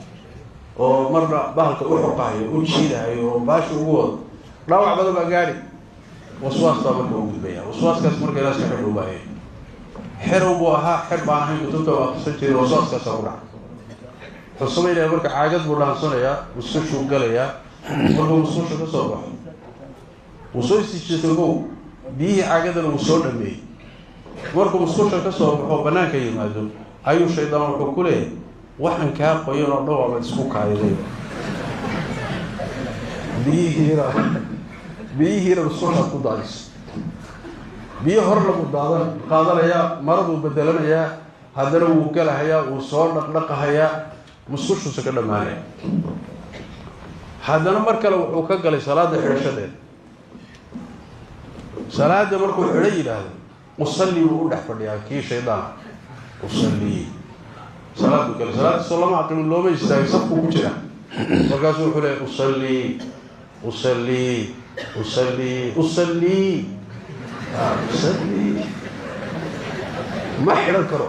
oo marna bahalka u xoqahayo, u jiidahayo, oo baasha ugu wado, dhaawac badan baa gaadhi. Waswaas baa marka u gudbaya. Waswaaskaas marka ilaa iska xidh u baahaya. Xerow buu ahaa, xer baan ahayn, kutubta waa akhrisan jiray, waswaaskaasaa ku dhacay. Wuxuu samaynaya marka, caagad buu dhaansanayaa, musqushuu galayaa. Markuu musqusha ka soo baxo, wuu soo istijiitay kow, biyihii caagadana wuu soo dhameeyey. Markuu musqusha ka soo baxo, banaanka yimaado, ayuu shaydaan wuxuu ku leeyahay: waxaan kaa qoyan oo dhan waabaad isku kaadiday, biyihiina musqushaad ku daadiso. Biyo hor lagu daadan qaadanayaa, maraduu bedelanayaa, haddana wuu galahayaa, wuu soo dhaqdhaqahayaa, musqushuusa ka dhammaanaya. Haddana mar kale wuxuu ka galay salaada xidhashadeeda. Salaada markuu xidho yidhaahdo usalli, buu u dhex fadhiyaa kii shaydaan. Usallii, salaaduu galay, salaadiisoo lama aqimin, looma istaagay, safkuu ku jira. Markaasuu wuxuu leeyay: usallii, usallii, usallii, usallii, usallii. Ma xidhan karo.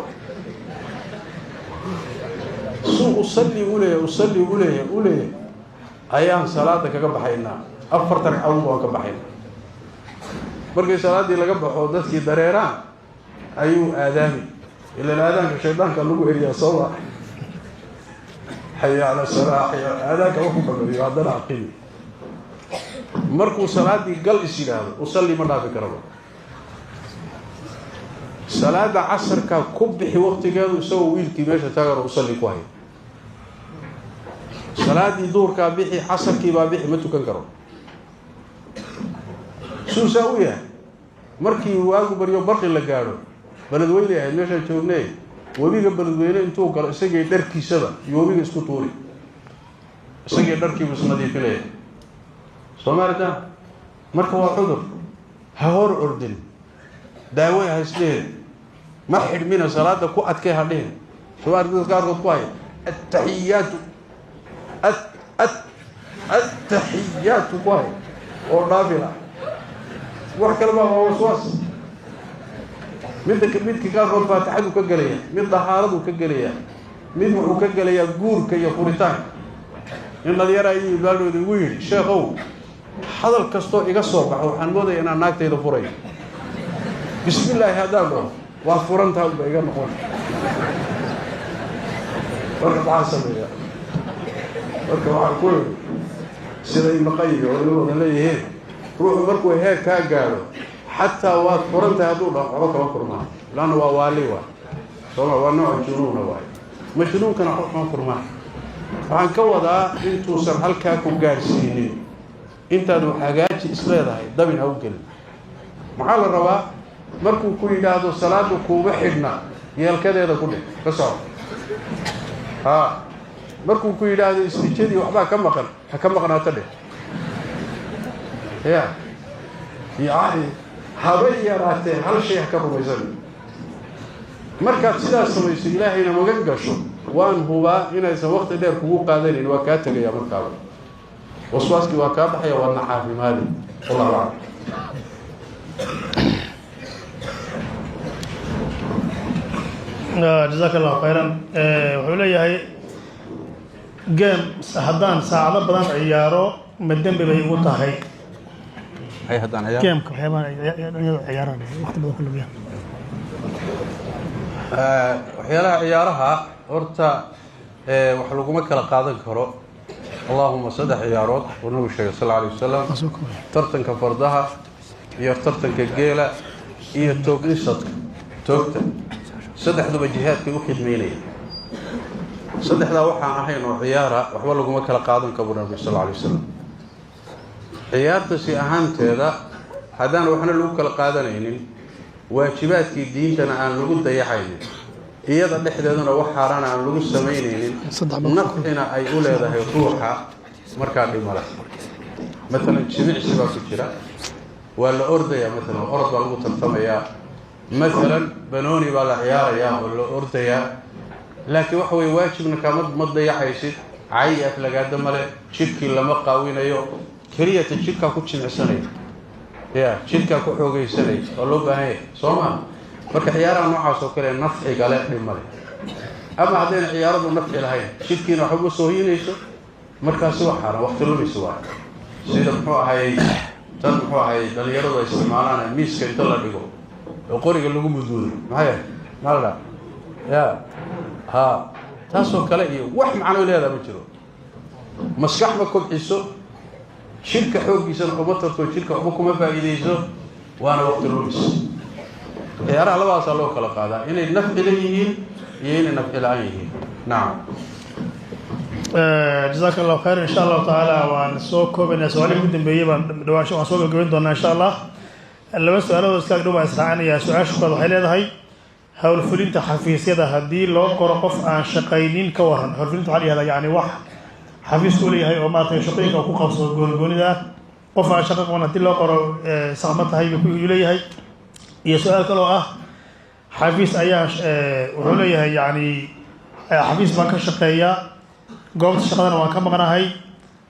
Usalli uleeyahay, usalli uleeyahay, uleeyahay, ayaan salaada kaga baxaynaa. 4 ragcadood waan ka baxaynaa. Markii salaaddii laga baxo, dadkii dareeraan, ayuu aadaami. Ilan aadaanka shaydaanka lagu eriyaa, sooma? Xaya cala salaa, aadaanka wax ku dhameeyo, haddana aqimi. Markuu salaaddii gal is yidhaahdo, usalli ma dhaafi karaba. Salaada casarkaa ku bixi waktigeedu, isagoo wiilkii meesha taagan oo usalli ku haya. Salaaddii duhurkaa bixi, casarkiibaa bixi, ma tukan karo. Suusaa u yahay. Markii waagu baryo, barqi la gaadho, Beledweyne ahayd meeshaan joognay, webiga Beledweyne intuu galo, isagii dharkiisaba iyo webiga isku tuuri, isagii dharkiibu isnadiifinaya. Soo maarata? Marka waa cudur. Ha hor ordin, daawe ha isdhihin, ma xidhmina, salaada ku adkay ha dhihin. Soo maarata? Dadka qaarkood ku haya attaxiyaatu, attaxiyaatu ku haya oo dhaafila. Wax kale baa, waa waswaas. Midda midka qaarkood faatixadu ka gelaya, mid dahaaradu ka gelaya, mid wuxuu ka gelayaa guurka iyo furitaanka. Nin dhalinyara iyo ibaalooda igu yidhi: "Sheekhow, hadal kastoo iga soo baxo waxaan moodaya inaan naagtayda furayo. Bismillaahi haddaan dhaho, waa furantaa unba iga noqon. Marka maxaa sameeya?" Marka waxaan ku yidhi, sida Ibnu Qayim iyo culimadu leeyihiin, ruuxu markuu heer kaa gaadho, xataa waad furan tahay hadduu dhaho, waxba kama furmaan, laanna waa waali waay, sooma? Waa nooca junuuna waay. Majnuunkana waxba kama furmaan. Waxaan ka wadaa, intuusan halkaa ku gaadhsiinin, intaad wax hagaaji isleedahay, dabin ha u gelin. Maxaa la rabaa? Markuu ku yidhaahdo salaadu kuuma xidhna, yeelkadeeda ku dheh, ka soco. Ha markuu ku yidhaahdo istijadii waxbaa ka maqan, ha ka maqnaato dheh. Ya yacni, habay yaraatee hal shay ha ka rumaysan. Markaad sidaas samayso, Ilaahayna magan gasho, waan hubaa inaysan wakti dheer kugu qaadanayn. Waa kaa tegaya markaaba, waswaaskii waa kaa baxaya, waadna caafimaadi. Wallahu aclam. Jazaaka Allahu khayran. Wuxuu leeyahay: game haddaan saacado badan ciyaaro, ma dembi bay igu tahay? Hay, haddaan ciyaar Gameka, waxyaabaha dhalinyaradu ciyaaraan, waqti badan ku lumiyaan. Waxyaalaha ciyaaraha horta wax laguma kala qaadan karo, allahuma saddex ciyaarood uu Nabigu sheegay sal alay wasalam: tartanka fardaha iyo tartanka geela iyo toognisadka, toogta. Saddexduba jihaadkay u khidmaynaya. Saddexdaa waxaan ahayn oo ciyaara waxba laguma kala qaadan karo, Nabigu sal alay wasalam. Ciyaartasi ahaanteeda haddaan waxna lagu kala qaadanaynin, waajibaadkii diintana aan lagu dayacaynin, iyada dhexdeeduna wax xaaraana aan lagu samaynaynin, nafcina ay u leedahay ruuxa, markaa dhimale. Maalan jimicsi baa ku jira, waa la ordayaa, maalan orod baa lagu tartamayaa, maalan banooni baa la ciyaarayaa oo la ordayaa, laakiin waxa weye waajibna kama ma dayacaysid, cay aflagaado male, jidhkii lama qaawinayo, keliyata jidhkaa ku jimicsanaya, ya jidhkaa ku xoogaysanaya, waa loo baahan yahay, soo maa? Marka ciyaaraha noocaas oo kale nafciga le, dhib male. Ama haddayna ciyaaradu nafci lahayn, jidhkiina waxba ma soo hiinayso, markaasi wax xaaran, waqti lumis waay. Sida muxuu ahay tan, muxuu ahay, dhalinyaradu ay isticmaalaan, miiska inta la dhigo oo qoriga lagu muduudo, maxay maxaa la dhaha? Ya ha, taasoo kale iyo wax macno leedaa ma jiro. Maskax ma kobciso, jidhka xooggiisana uma tarto, jidhka waxba kuma faa'iidayso, waana waqti lumis. Ciyaaraha labadaasaa loo kala qaadaa: inay nafci leeyihiin iyo inay nafci la-aan yihiin. Nacam. Jazaaka Allahu khayr. Insha Allahu tacaala waan soo koobaynaa. Su-aalihii ugu dambeeyey baan dhawaansho waan soo gabagabayn doonaa, insha Allah. Laba su-aalood iska agdhow baan israacinayaa. Su-aasha koowaad waxay leedahay: howlfulinta xafiisyada haddii loo qoro qof aan shaqaynin, ka waran? Howlfulinta waxaa la yihahdaa yani wax xafiisku leeyahay oo maaragtay shaqooyinka uu ku qabsado goonigoonida ah. Qof aan shaqo qaban haddii loo qoro, sax ma tahay, buu leeyahay. Iyo su-aal kaloo ah: xafiis ayaa, wuxuu leeyahay, yani xafiis baan ka shaqeeyaa, goobta shaqadana waan ka maqnahay.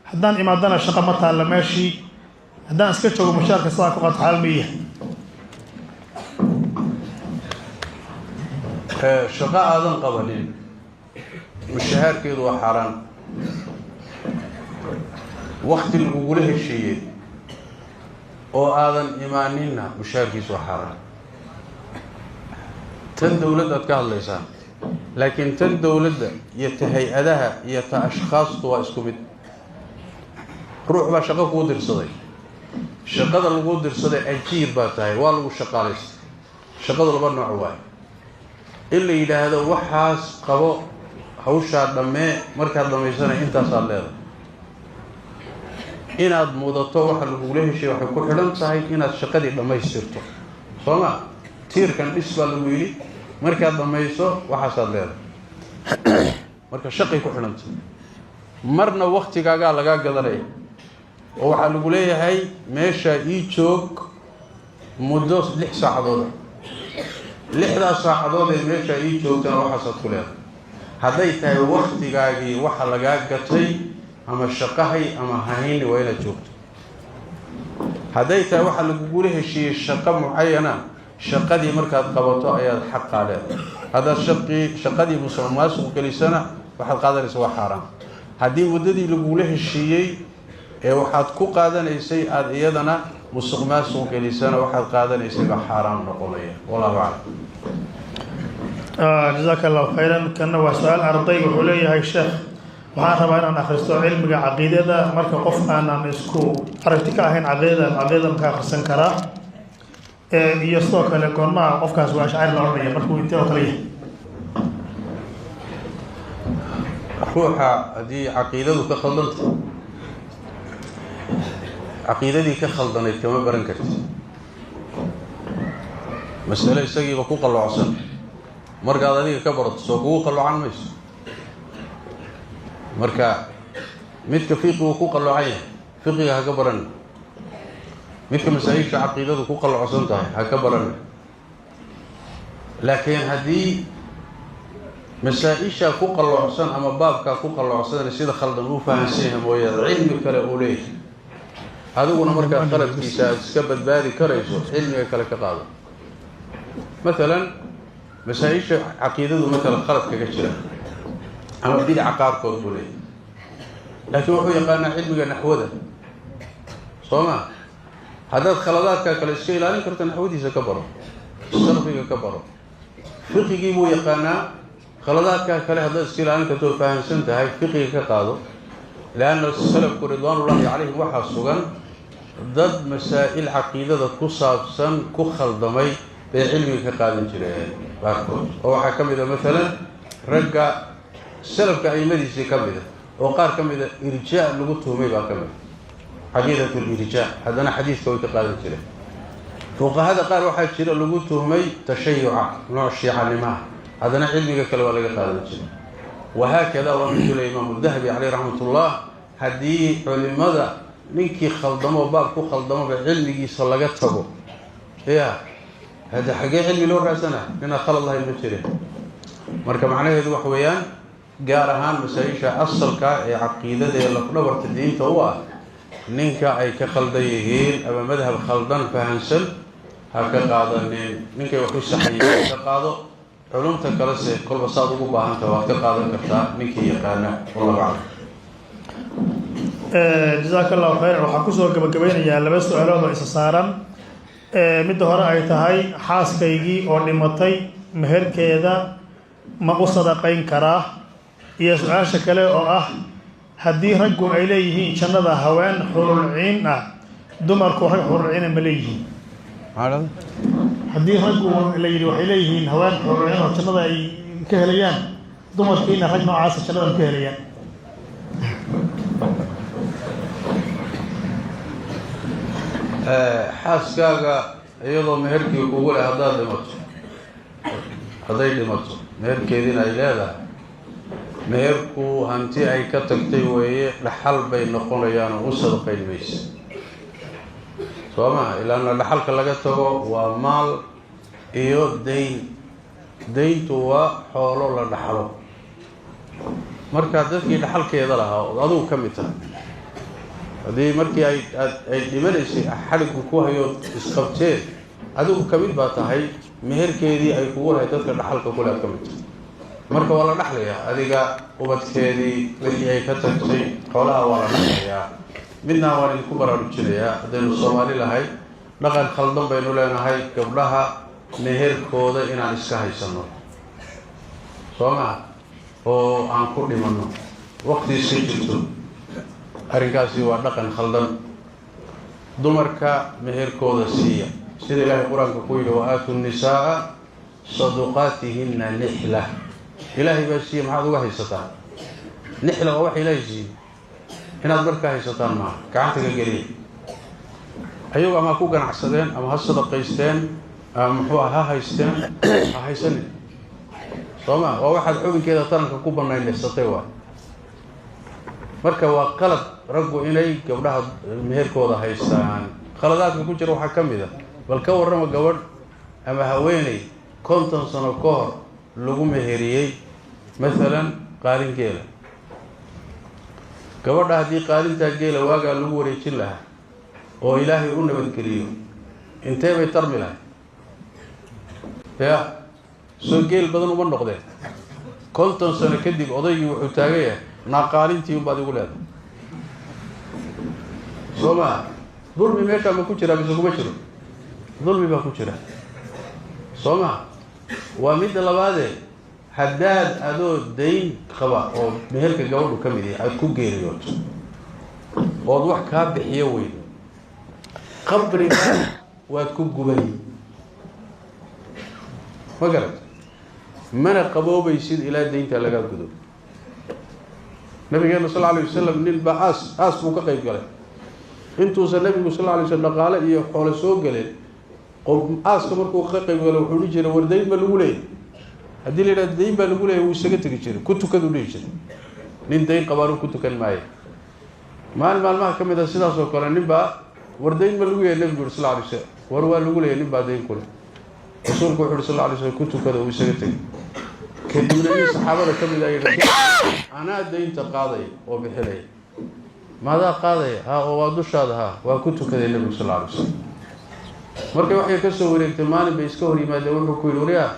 Haddaan imaadana shaqa ma taalla meeshii. Haddaan iska joogo, mushaarka sidaan ku qaato xalaal ma yahay? Shaqo aadan qabanin Mushahaarkeedu waa xaaraan. Wakti lagugula heshiiyey oo aadan imaaninna mushaharkiisu waa xaaraan. Tan dowladda aad ka hadlaysaa, laakiin tan dowladda iyo ta hay-adaha iyo ta ashkhaastu waa isku mid. Ruux baa shaqo kuu dirsaday, shaqada laguu dirsaday ajiir baa tahay, waa lagu shaqaalaystay. Shaqadu laba nooc waayo: in la yidhaahdo waxaas qabo, hawshaa dhammee, markaad dhammaysanay intaasaad leedahay. Inaad mudato waxa lagugula heshay waxay ku xidhan tahay inaad shaqadii dhammaystirto, soo ma? Tiirkan dhis baa lagu yidhi, markaad dhammayso waxaasaad leedahay. Marka shaqay ku xidhan tahay. Marna waktigaagaa lagaa gadanaya oo waxaa lagu leeyahay meeshaa ii joog muddo 6 saacadooda, 6daas saacadood ee meeshaa ii joogtana waxaasaad ku leedahay. Hadday tahay waktigaagii waxa lagaa gatay, ama shaqahay ama hahayni, waa inaad joogto. Hadday tahay waxa lagugula heshiiyey shaqo mucayana, shaqadii markaad qabato ayaad xaqaa leedahay. Haddaad shaqadii musuq maasuq gelisana, waxaad qaadanaysa waa xaaraan. Haddii muddadii lagugula heshiiyey ee waxaad ku qaadanaysay aada iyadana musuq maasuq gelisana, waxaad qaadanaysay baa xaaraam noqonaya. Wallahu aclam. Jazaaka Allahu khayran. Kanna waa su-aal arday. Wuxuu leeyahay: "Sheekh, waxaan rabaa inaan akhristo cilmiga caqiidada. Marka qof aanan isku aragti ka ahayn caqiidada maka akhrisan karaa? Iyo sidoo kale, goormaha qofkaas waa ashcari la odhanaya, markuu intee oo kale yahay?" Ruuxa haddii caqiidadu ka khaldanta, caqiidadii ka khaldanayd kama baran karti. Masale isagiiba ku qalloocsan markaad adiga ka barato, soo kugu qalloocan mayso. Marka midka fiqigu ku qalloocan yahay, fiqiga ha ka baran. Midka masaa-isha caqiidadu ku qalloocsan tahay, ha ka baran. Laakiin haddii masaa-isha ku qalloocsan ama baabkaa ku qalloocsan sida khaldan uu fahansan yahay mooyaane cilmi kale uu leeyahay, adiguna markaa qaladkiisa aada iska badbaadi karayso, cilmiga kale ka qaado. Maalan masaa-isha caqiidadu matalan khalad kaga jira ama bidaca qaarkood buu leeyahay, laakiin wuxuu yaqaanaa cilmiga naxwada, soo ma? Haddaad khaladaadkaa kale iska ilaalin karto, naxwadiisa ka baro, sarfiga ka baro. Fiqigii buu yaqaanaa, khaladaadkaa kale haddaad iska ilaalin karto oo fahamsan tahay, fiqiga ka qaado. Leanna salafku ridwaanullahi calayhim waxaa sugan dad masaa'il caqiidada ku saabsan ku khaldamay bay cilmiga ka qaadan jireen qaarkood, oo waxaa ka mid a maalan ragga salafka aimadiisii ka mid a oo qaar ka mida irjaa lagu tuhmay baa ka mid a, caqiidat lirjaa, haddana xadiiska way ka qaadan jireen. Fuqahada qaar waxaa jira lagu tuhmay tashayuca, nooc shiicanimaha, haddana cilmiga kale waa laga qaadan jiray. Wahaakada waa miduu Imaamu Dahabi caleyh raxmatullah: haddii culimada ninkii khaldamo, baab ku khaldamoba cilmigiisa laga tago, ya hadda xaggee cilmi loo raadsana? Ninaan khalad lahayn ma jirin. Marka macnaheedu waxa weeyaan, gaar ahaan masaa-isha asalka ee caqiidada ee lafdhabarta diinta u ah, ninka ay ka khaldan yihiin ama madhab khaldan fahamsan ha ka qaadanin. Ninkay wax u saxayiin ka qaado. Culumta kalese kolba saad ugu baahantaha waad ka qaadan kartaa ninkii yaqaana. Wallahu aclam. Jazaaka Allahu khayran. Waxaan kusoo gabagabeynayaa laba su-aalood oo isa saaran. Midda hore ay tahay: "Xaaskaygii oo dhimatay meherkeeda ma u sadaqayn karaa?" Iyo su-aasha kale oo ah: "Haddii raggu ay leeyihiin jannada haween xurulciin ah, dumarku rag xurulciina ma leeyihiin?" Haddii raggu la yidhi waxay leeyihiin haween xurulciin oo jannada ay ka helayaan, dumarkiina rag noocaasa jannada ma ka helayaan? Xaaskaaga iyadoo meherkii kugu leh haddaad dhimato, hadday dhimato, meherkeediina ay leedahay, meherku hanti ay ka tagtay weeye, dhaxal bay noqonayaan oo u sadaqayn maysa, soo maha? Ilaana dhaxalka laga tago waa maal iyo dayn. Dayntu waa xoolo la dhaxlo. Marka dadkii dhaxalkeeda lahaa ood adigu ka mid tahay, haddii markii ay aad ay dhimanaysay xadhigku ku hayood isqabteen, adigu ka mid baa tahay. Meherkeedii ay kugu lahayd dadka dhaxalka kule aad ka mid tahay. Marka waa la dhaxlayaa adiga, ubadkeedii, wixii ay ka tagtay, xoolaha waa la dhaxlayaa. Midna waan idinku baraarujinayaa: haddaynu Soomaali lahay, dhaqan khaldan baynu leenahay, gabdhaha meherkooda inaan iska haysano, soo maha, oo aan ku dhimanno waqti iska jirto. Arrinkaasi waa dhaqan khaldan. Dumarka meherkooda siiya, sida Ilaahay Qur-aanka ku yidhi: "وآتوا النساء صدقاتهن نحلة." Ilaahay baa siiya, maxaad uga haysataa? نحلة waa wax Ilaahay siiye, inaad markaa haysataan maaha. Gacanta ka geliya ayagu, ama ha ku ganacsadeen, ama ha sadaqaysteen, ama muxuu ha haysteen, ha haysanin, soo ma? Waa waxaad xubinkeeda taranka ku banaynasatay. Waa marka waa qalad raggu inay gabdhaha meherkooda haystaan. Khaladaadka ku jira waxaa ka mid a, bal ka warrama gabadh ama haweeney 50 sano ka hor lagu meheriyey masalan qaalin geela. Gabadha haddii qaalintaa geela waagaa lagu wareejin lahaa oo Ilaahay u nabadgeliyo, intee bay tarmi lahay? Ya soo geel badan uma noqdeen? 50 sano kadib odaygii wuxuu taagan yahay: "Naa, qaalintii unbaad igu leedahay," soo maa? Dulmi meeshaa ma ku jiraa mise kuma jiro? Dulmi baa ku jira, soo maa? Waa midda labaadee, haddaad adoo dayn qaba oo meherka gabadhu ka mid yahay aada ku geeriyooto ood wax kaa bixiyo weydo, qabriga waad ku gubay, ma garat? Mana qaboobaysid ilaa daynta lagaa gudo. Nabigeena sal alay wasalam nin baa aas buu ka qayb galay. Intuusan Nabigu sal alay slam dhaqaale iyo xoole soo galeen, aaska markuu ka qayb galay, wuxuu dhihi jiray: "War, dayn ba lagu leeyahy?" Haddii la yidhahdo dayn baa lagu leeyahy, wuu isaga tegi jiray. "Ku tukaduu" dhihi jiray. "Nin dayn qabaanu ku tukan maayo." Maalin maalmaha ka mid a sidaas oo kale nin baa: "War, dayn ma lagu yahay?" Nabigu yuri sal alay slam. "War, waa lagu leeyahy, nin baa dayn kule." Rasuulku wuxu uhi sal alay slam: "Ku tukada." Uu isaga tegay. Kadibna nin saxaabada ka mid a yidhi: "Anaa daynta qaadaya oo bixinaya." "Maadaa qaadaya?" "Ha, oo waa dushaada." "Ha." Waa ku tukaday Nebigu sal alay slam. Markay waxay ka soo wareegtay maalin bay iska hor yimaadeen. Wuxuu ku yidhi: "Waryaa,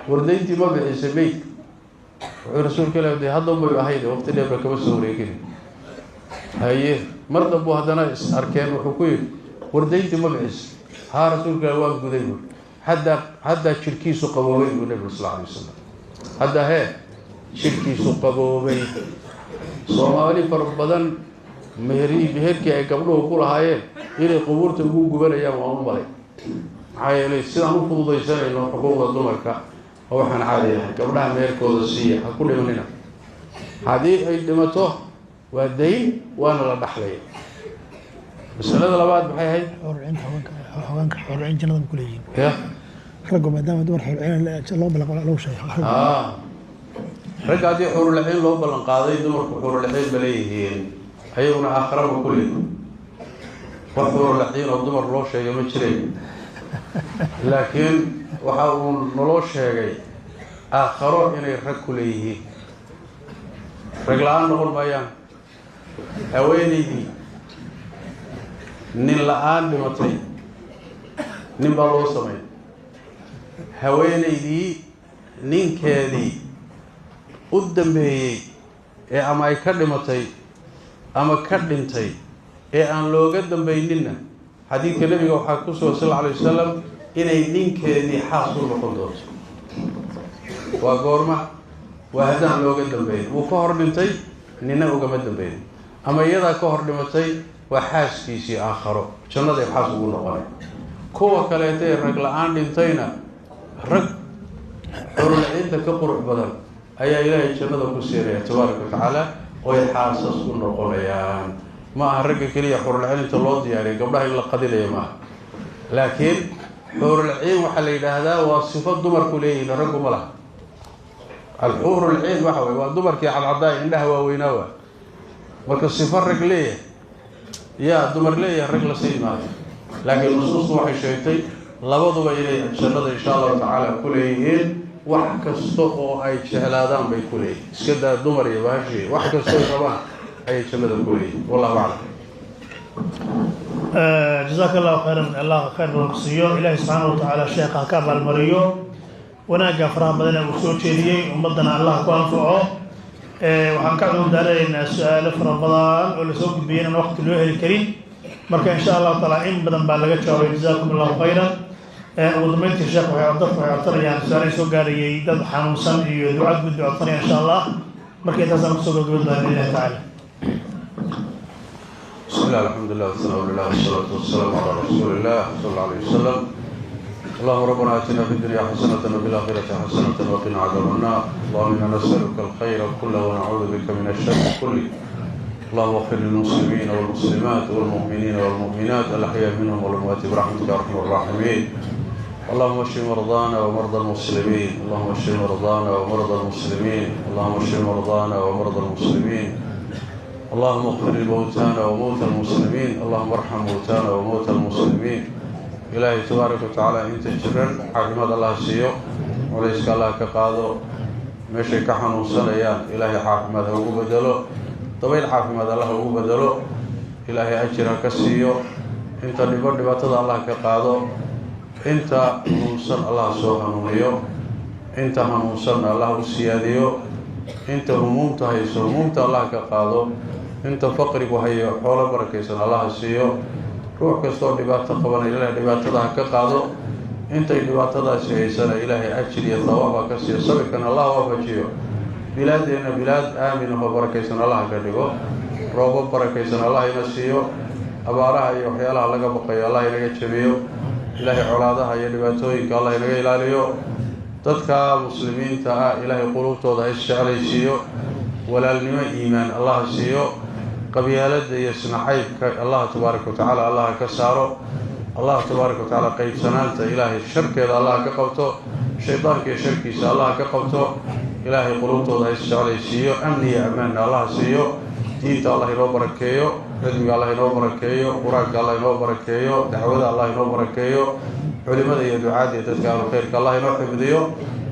war, dayntii ma bixisay meydka?" Wuxuu: "Rasuulka Ilah, de hadda unbay ahayd, waqti dheerba kama soo wareegin." Haye, mar dambu haddana is arkeen. Wuxuu ku yidhi: "War, dayntii ma bixisay?" "Haa, Rasuulka Ilah, waan guday," buuri. Haddaa jirkiisu qaboobay," buu Nebigu sal alay wasalam. Hadda hee jirkiisu qaboobay. Soomaali fara badan meherkii ay gabdhuhu ku lahaayeen inay qubuurta ugu gubanayaan waan u malay. Maxaa yeelay, sidaan u fududaysanayno xuquuqda dumarka oo waxaan caadi ahay. Gabdhaha meherkooda siiya, ha ku dhimanina. Haddii ay dhimato waa dayn, waana la dhaxlaya. Masalada labaad maxay ahayd? Xuurcinta haweenka, haweenka xuurcin jannada ma ku leeyihiin? Ya. Raggu maadaama dumar xuurcin loo ballan loo sheegay. Aa, ragga haddii xuurulaciin loo ballan qaaday, dumarku xuurulaciin ba leeyihiin ayaguna aakhara ma ku leeyihin? Wax xuurulaciin oo dumar loo sheegay ma jireen, laakiin waxa uu naloo sheegay aakharo inay rag ku leeyihiin. Rag la-aan noqon maayaan. Haweeneydii nin la-aan dhimatay, nin baa loo samay. Haweeneydii ninkeedii u dambeeyey ee ama ay ka dhimatay ama ka dhintay ee aan looga dambayninna, xadiidka Nebiga waxaa ku sugan sal alla alay wasalam inay ninkeedii xaas u noqon doonto. Waa goorma? Waa haddaan looga dambeyn. Wuu ka hor dhintay, nina ugama dambeyn, ama iyadaa ka hor dhimatay, waa xaaskiisii aakharo, jannaday xaas ugu noqonay. Kuwa kaleetee rag la-aan dhintayna, rag xurulciinta ka qurux badan ayaa Ilaahay jannada ku siinaya tabaaraka wa tacaala, oy xaasas u noqonayaan. Ma aha ragga keliya xurulciinta loo diyaariya, gabdhaha in la qadinayo maaha. Laakiin xuurulciin waxaa la yidhaahdaa waa sifo dumarku leeyihiin, raggu ma laha. الحور العين waxa wey waa dumarkii cadcadaay, indhaha waaweynaa. Waa marka sifo rag leeyahay, yaa dumar leeyahay, rag la siin maayo. Laakiin nusuustu waxay sheegtay labaduba inay jannada insha Allahu tacaala ku leeyihiin. Wax kasta oo ay jeclaadaan bay ku leeyihin. Iska daa dumar iyo bahashi, wax kasta oy rabaan ayay jannada ku leeyihin. Wallahu aclam. Jazaaka Allahu khayran. Allah khayr badan ku siiyo. Ilaahi subxaana wa tacaala sheekha ha ka abaalmariyo. Wanaagga faraha badan ee uu soo jeediyey ummaddana Allah ku anfaco. Waxaan ka cudur daaranaynaa su-aalo fara badan oo lasoo gudbiyay inaan waqti loo heli karin. Marka insha Allahu taala in badan baa laga jawaabay. Jazaakum Allahu khayran. Ugu dambeyntii, sheekh, waxay dadku waxay codsanayaan su-aalahay soo gaarayay, dad xanuunsan iyo duca guud bay codsanayaan, insha Allah. Marka intaasaan kusoo gabagaban doonaa biidnillahi tacaala. بسم الله، الحمد لله، والثناء لله، والصلاة والسلام على رسول الله صلى الله عليه وسلم. اللهم ربنا آتنا في الدنيا حسنة وفي الآخرة حسنة وقنا عذاب النار. اللهم إنا نسألك الخير كله ونعوذ بك من الشر كله. اللهم اغفر للمسلمين والمسلمات والمؤمنين والمؤمنات، الأحياء منهم والأموات، برحمتك يا أرحم الراحمين. اللهم اشف مرضانا ومرضى المسلمين. اللهم اشف مرضانا ومرضى المسلمين. اللهم اشف مرضانا ومرضى المسلمين. اللهم اغفر لموتانا وموتى المسلمين. اللهم ارحم موتانا وموتى المسلمين. Ilaahay tabaaraka watacaala inta jiran caafimaad Allah siiyo, culayska Allah ka qaado. Meeshay ka xanuunsanayaan Ilaahay caafimaad ha ugu bedelo, dabayl caafimaad Allah ha ugu bedelo, Ilaahay ajir ha ka siiyo. Inta dhibo dhibaatada Allah ka qaado. Inta hanuunsan Allah soo hanuuniyo, inta hanuunsanna Allah u siyaadiyo. Inta humuumta hayso humuumta Allah ka qaado. Inta faqrigu hayo xoolo barakaysan Allah siiyo. Ruux kastoo dhibaato qabana Ilaahay dhibaatada ha ka qaado. Intay dhibaatadaasi haysana Ilaahay ajir iyo thawaab ha ka siiyo, sabirkana Allah waafajiyo. Bilaadeenna bilaad aamin ahoo barakaysan Allah ka dhigo. Roobo barakaysan Allah ina siiyo. Abaaraha iyo waxyaalaha laga baqayo Allah inaga jabiyo. Ilaahay colaadaha iyo dhibaatooyinka Allah inaga ilaaliyo. Dadka muslimiinta ah Ilaahay quluubtooda ha isjeclaysiiyo, walaalnimo iimaan Allah siiyo. Qabyaaladda iyo isnacaybka Allah tabaaraka wa tacaala Allah ka saaro. Allah tabaaraka wa tacaala qaybsanaanta Ilaahay sharkeeda Allah ka qabto, shaydaanka iyo sharkiisa Allah ka qabto. Ilaahay quluubtooda ha isjeclaysiiyo, amni iyo ammaanna Allah siiyo. Diinta Allah inoo barakeeyo, cilmiga Allah inoo barakeeyo, qur-aanka Allah inoo barakeeyo, dacwada Allah inoo barakeeyo, culimada iyo ducaadda iyo dadka ahlu khayrka Allah inoo xifdiyo.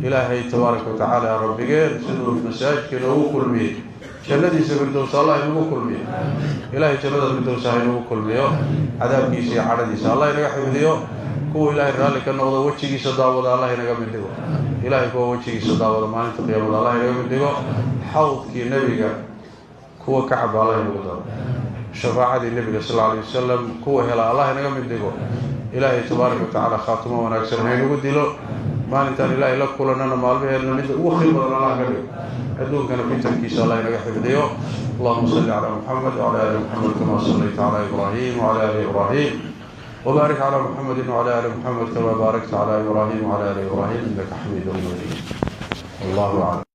Ilaahay tabaaraka wa tacaala rabbigeen siduu masaajidka inoogu kulmiyey jannadiisa firdowsa Allah inagu kulmiyo. Ilaahay jannada firdowsa ha inagu kulmiyo, cadaabkiisa iyo cadhadiisa Allah inaga xifdiyo. Kuwa Ilaahay raalli ka noqdo wejigiisa daawada Allah inaga mid dhigo. Ilaahay kuwa wejigiisa daawada maalinta qiyaamada Allah inaga mid dhigo. Xawdkii nebiga kuwa ka caba Allah inagu daro. Shafaacadii nebiga sal alla alay wasalam kuwa hela Allah inaga mid dhigo. Ilaahay tabaaraka wa tacaala khaatimo wanaagsan haynagu dilo. Maalintaan Ilaahay la kulanana maalmaheedna midda ugu khayr badan Allah ka dhigo. Adduunkana fitankiisa Allah inaga xifdiyo. Allahuma salli calaa Muxamed wcala ali Muxamed kama sallayta calaa Ibraahim wcala ali Ibraahim, wbaarik calaa Muxamedi wcala ali Muxamed kama baarakta calaa Ibraahim wcala ali Ibraahim, innaka xamiidun majiid. Allahu aclam.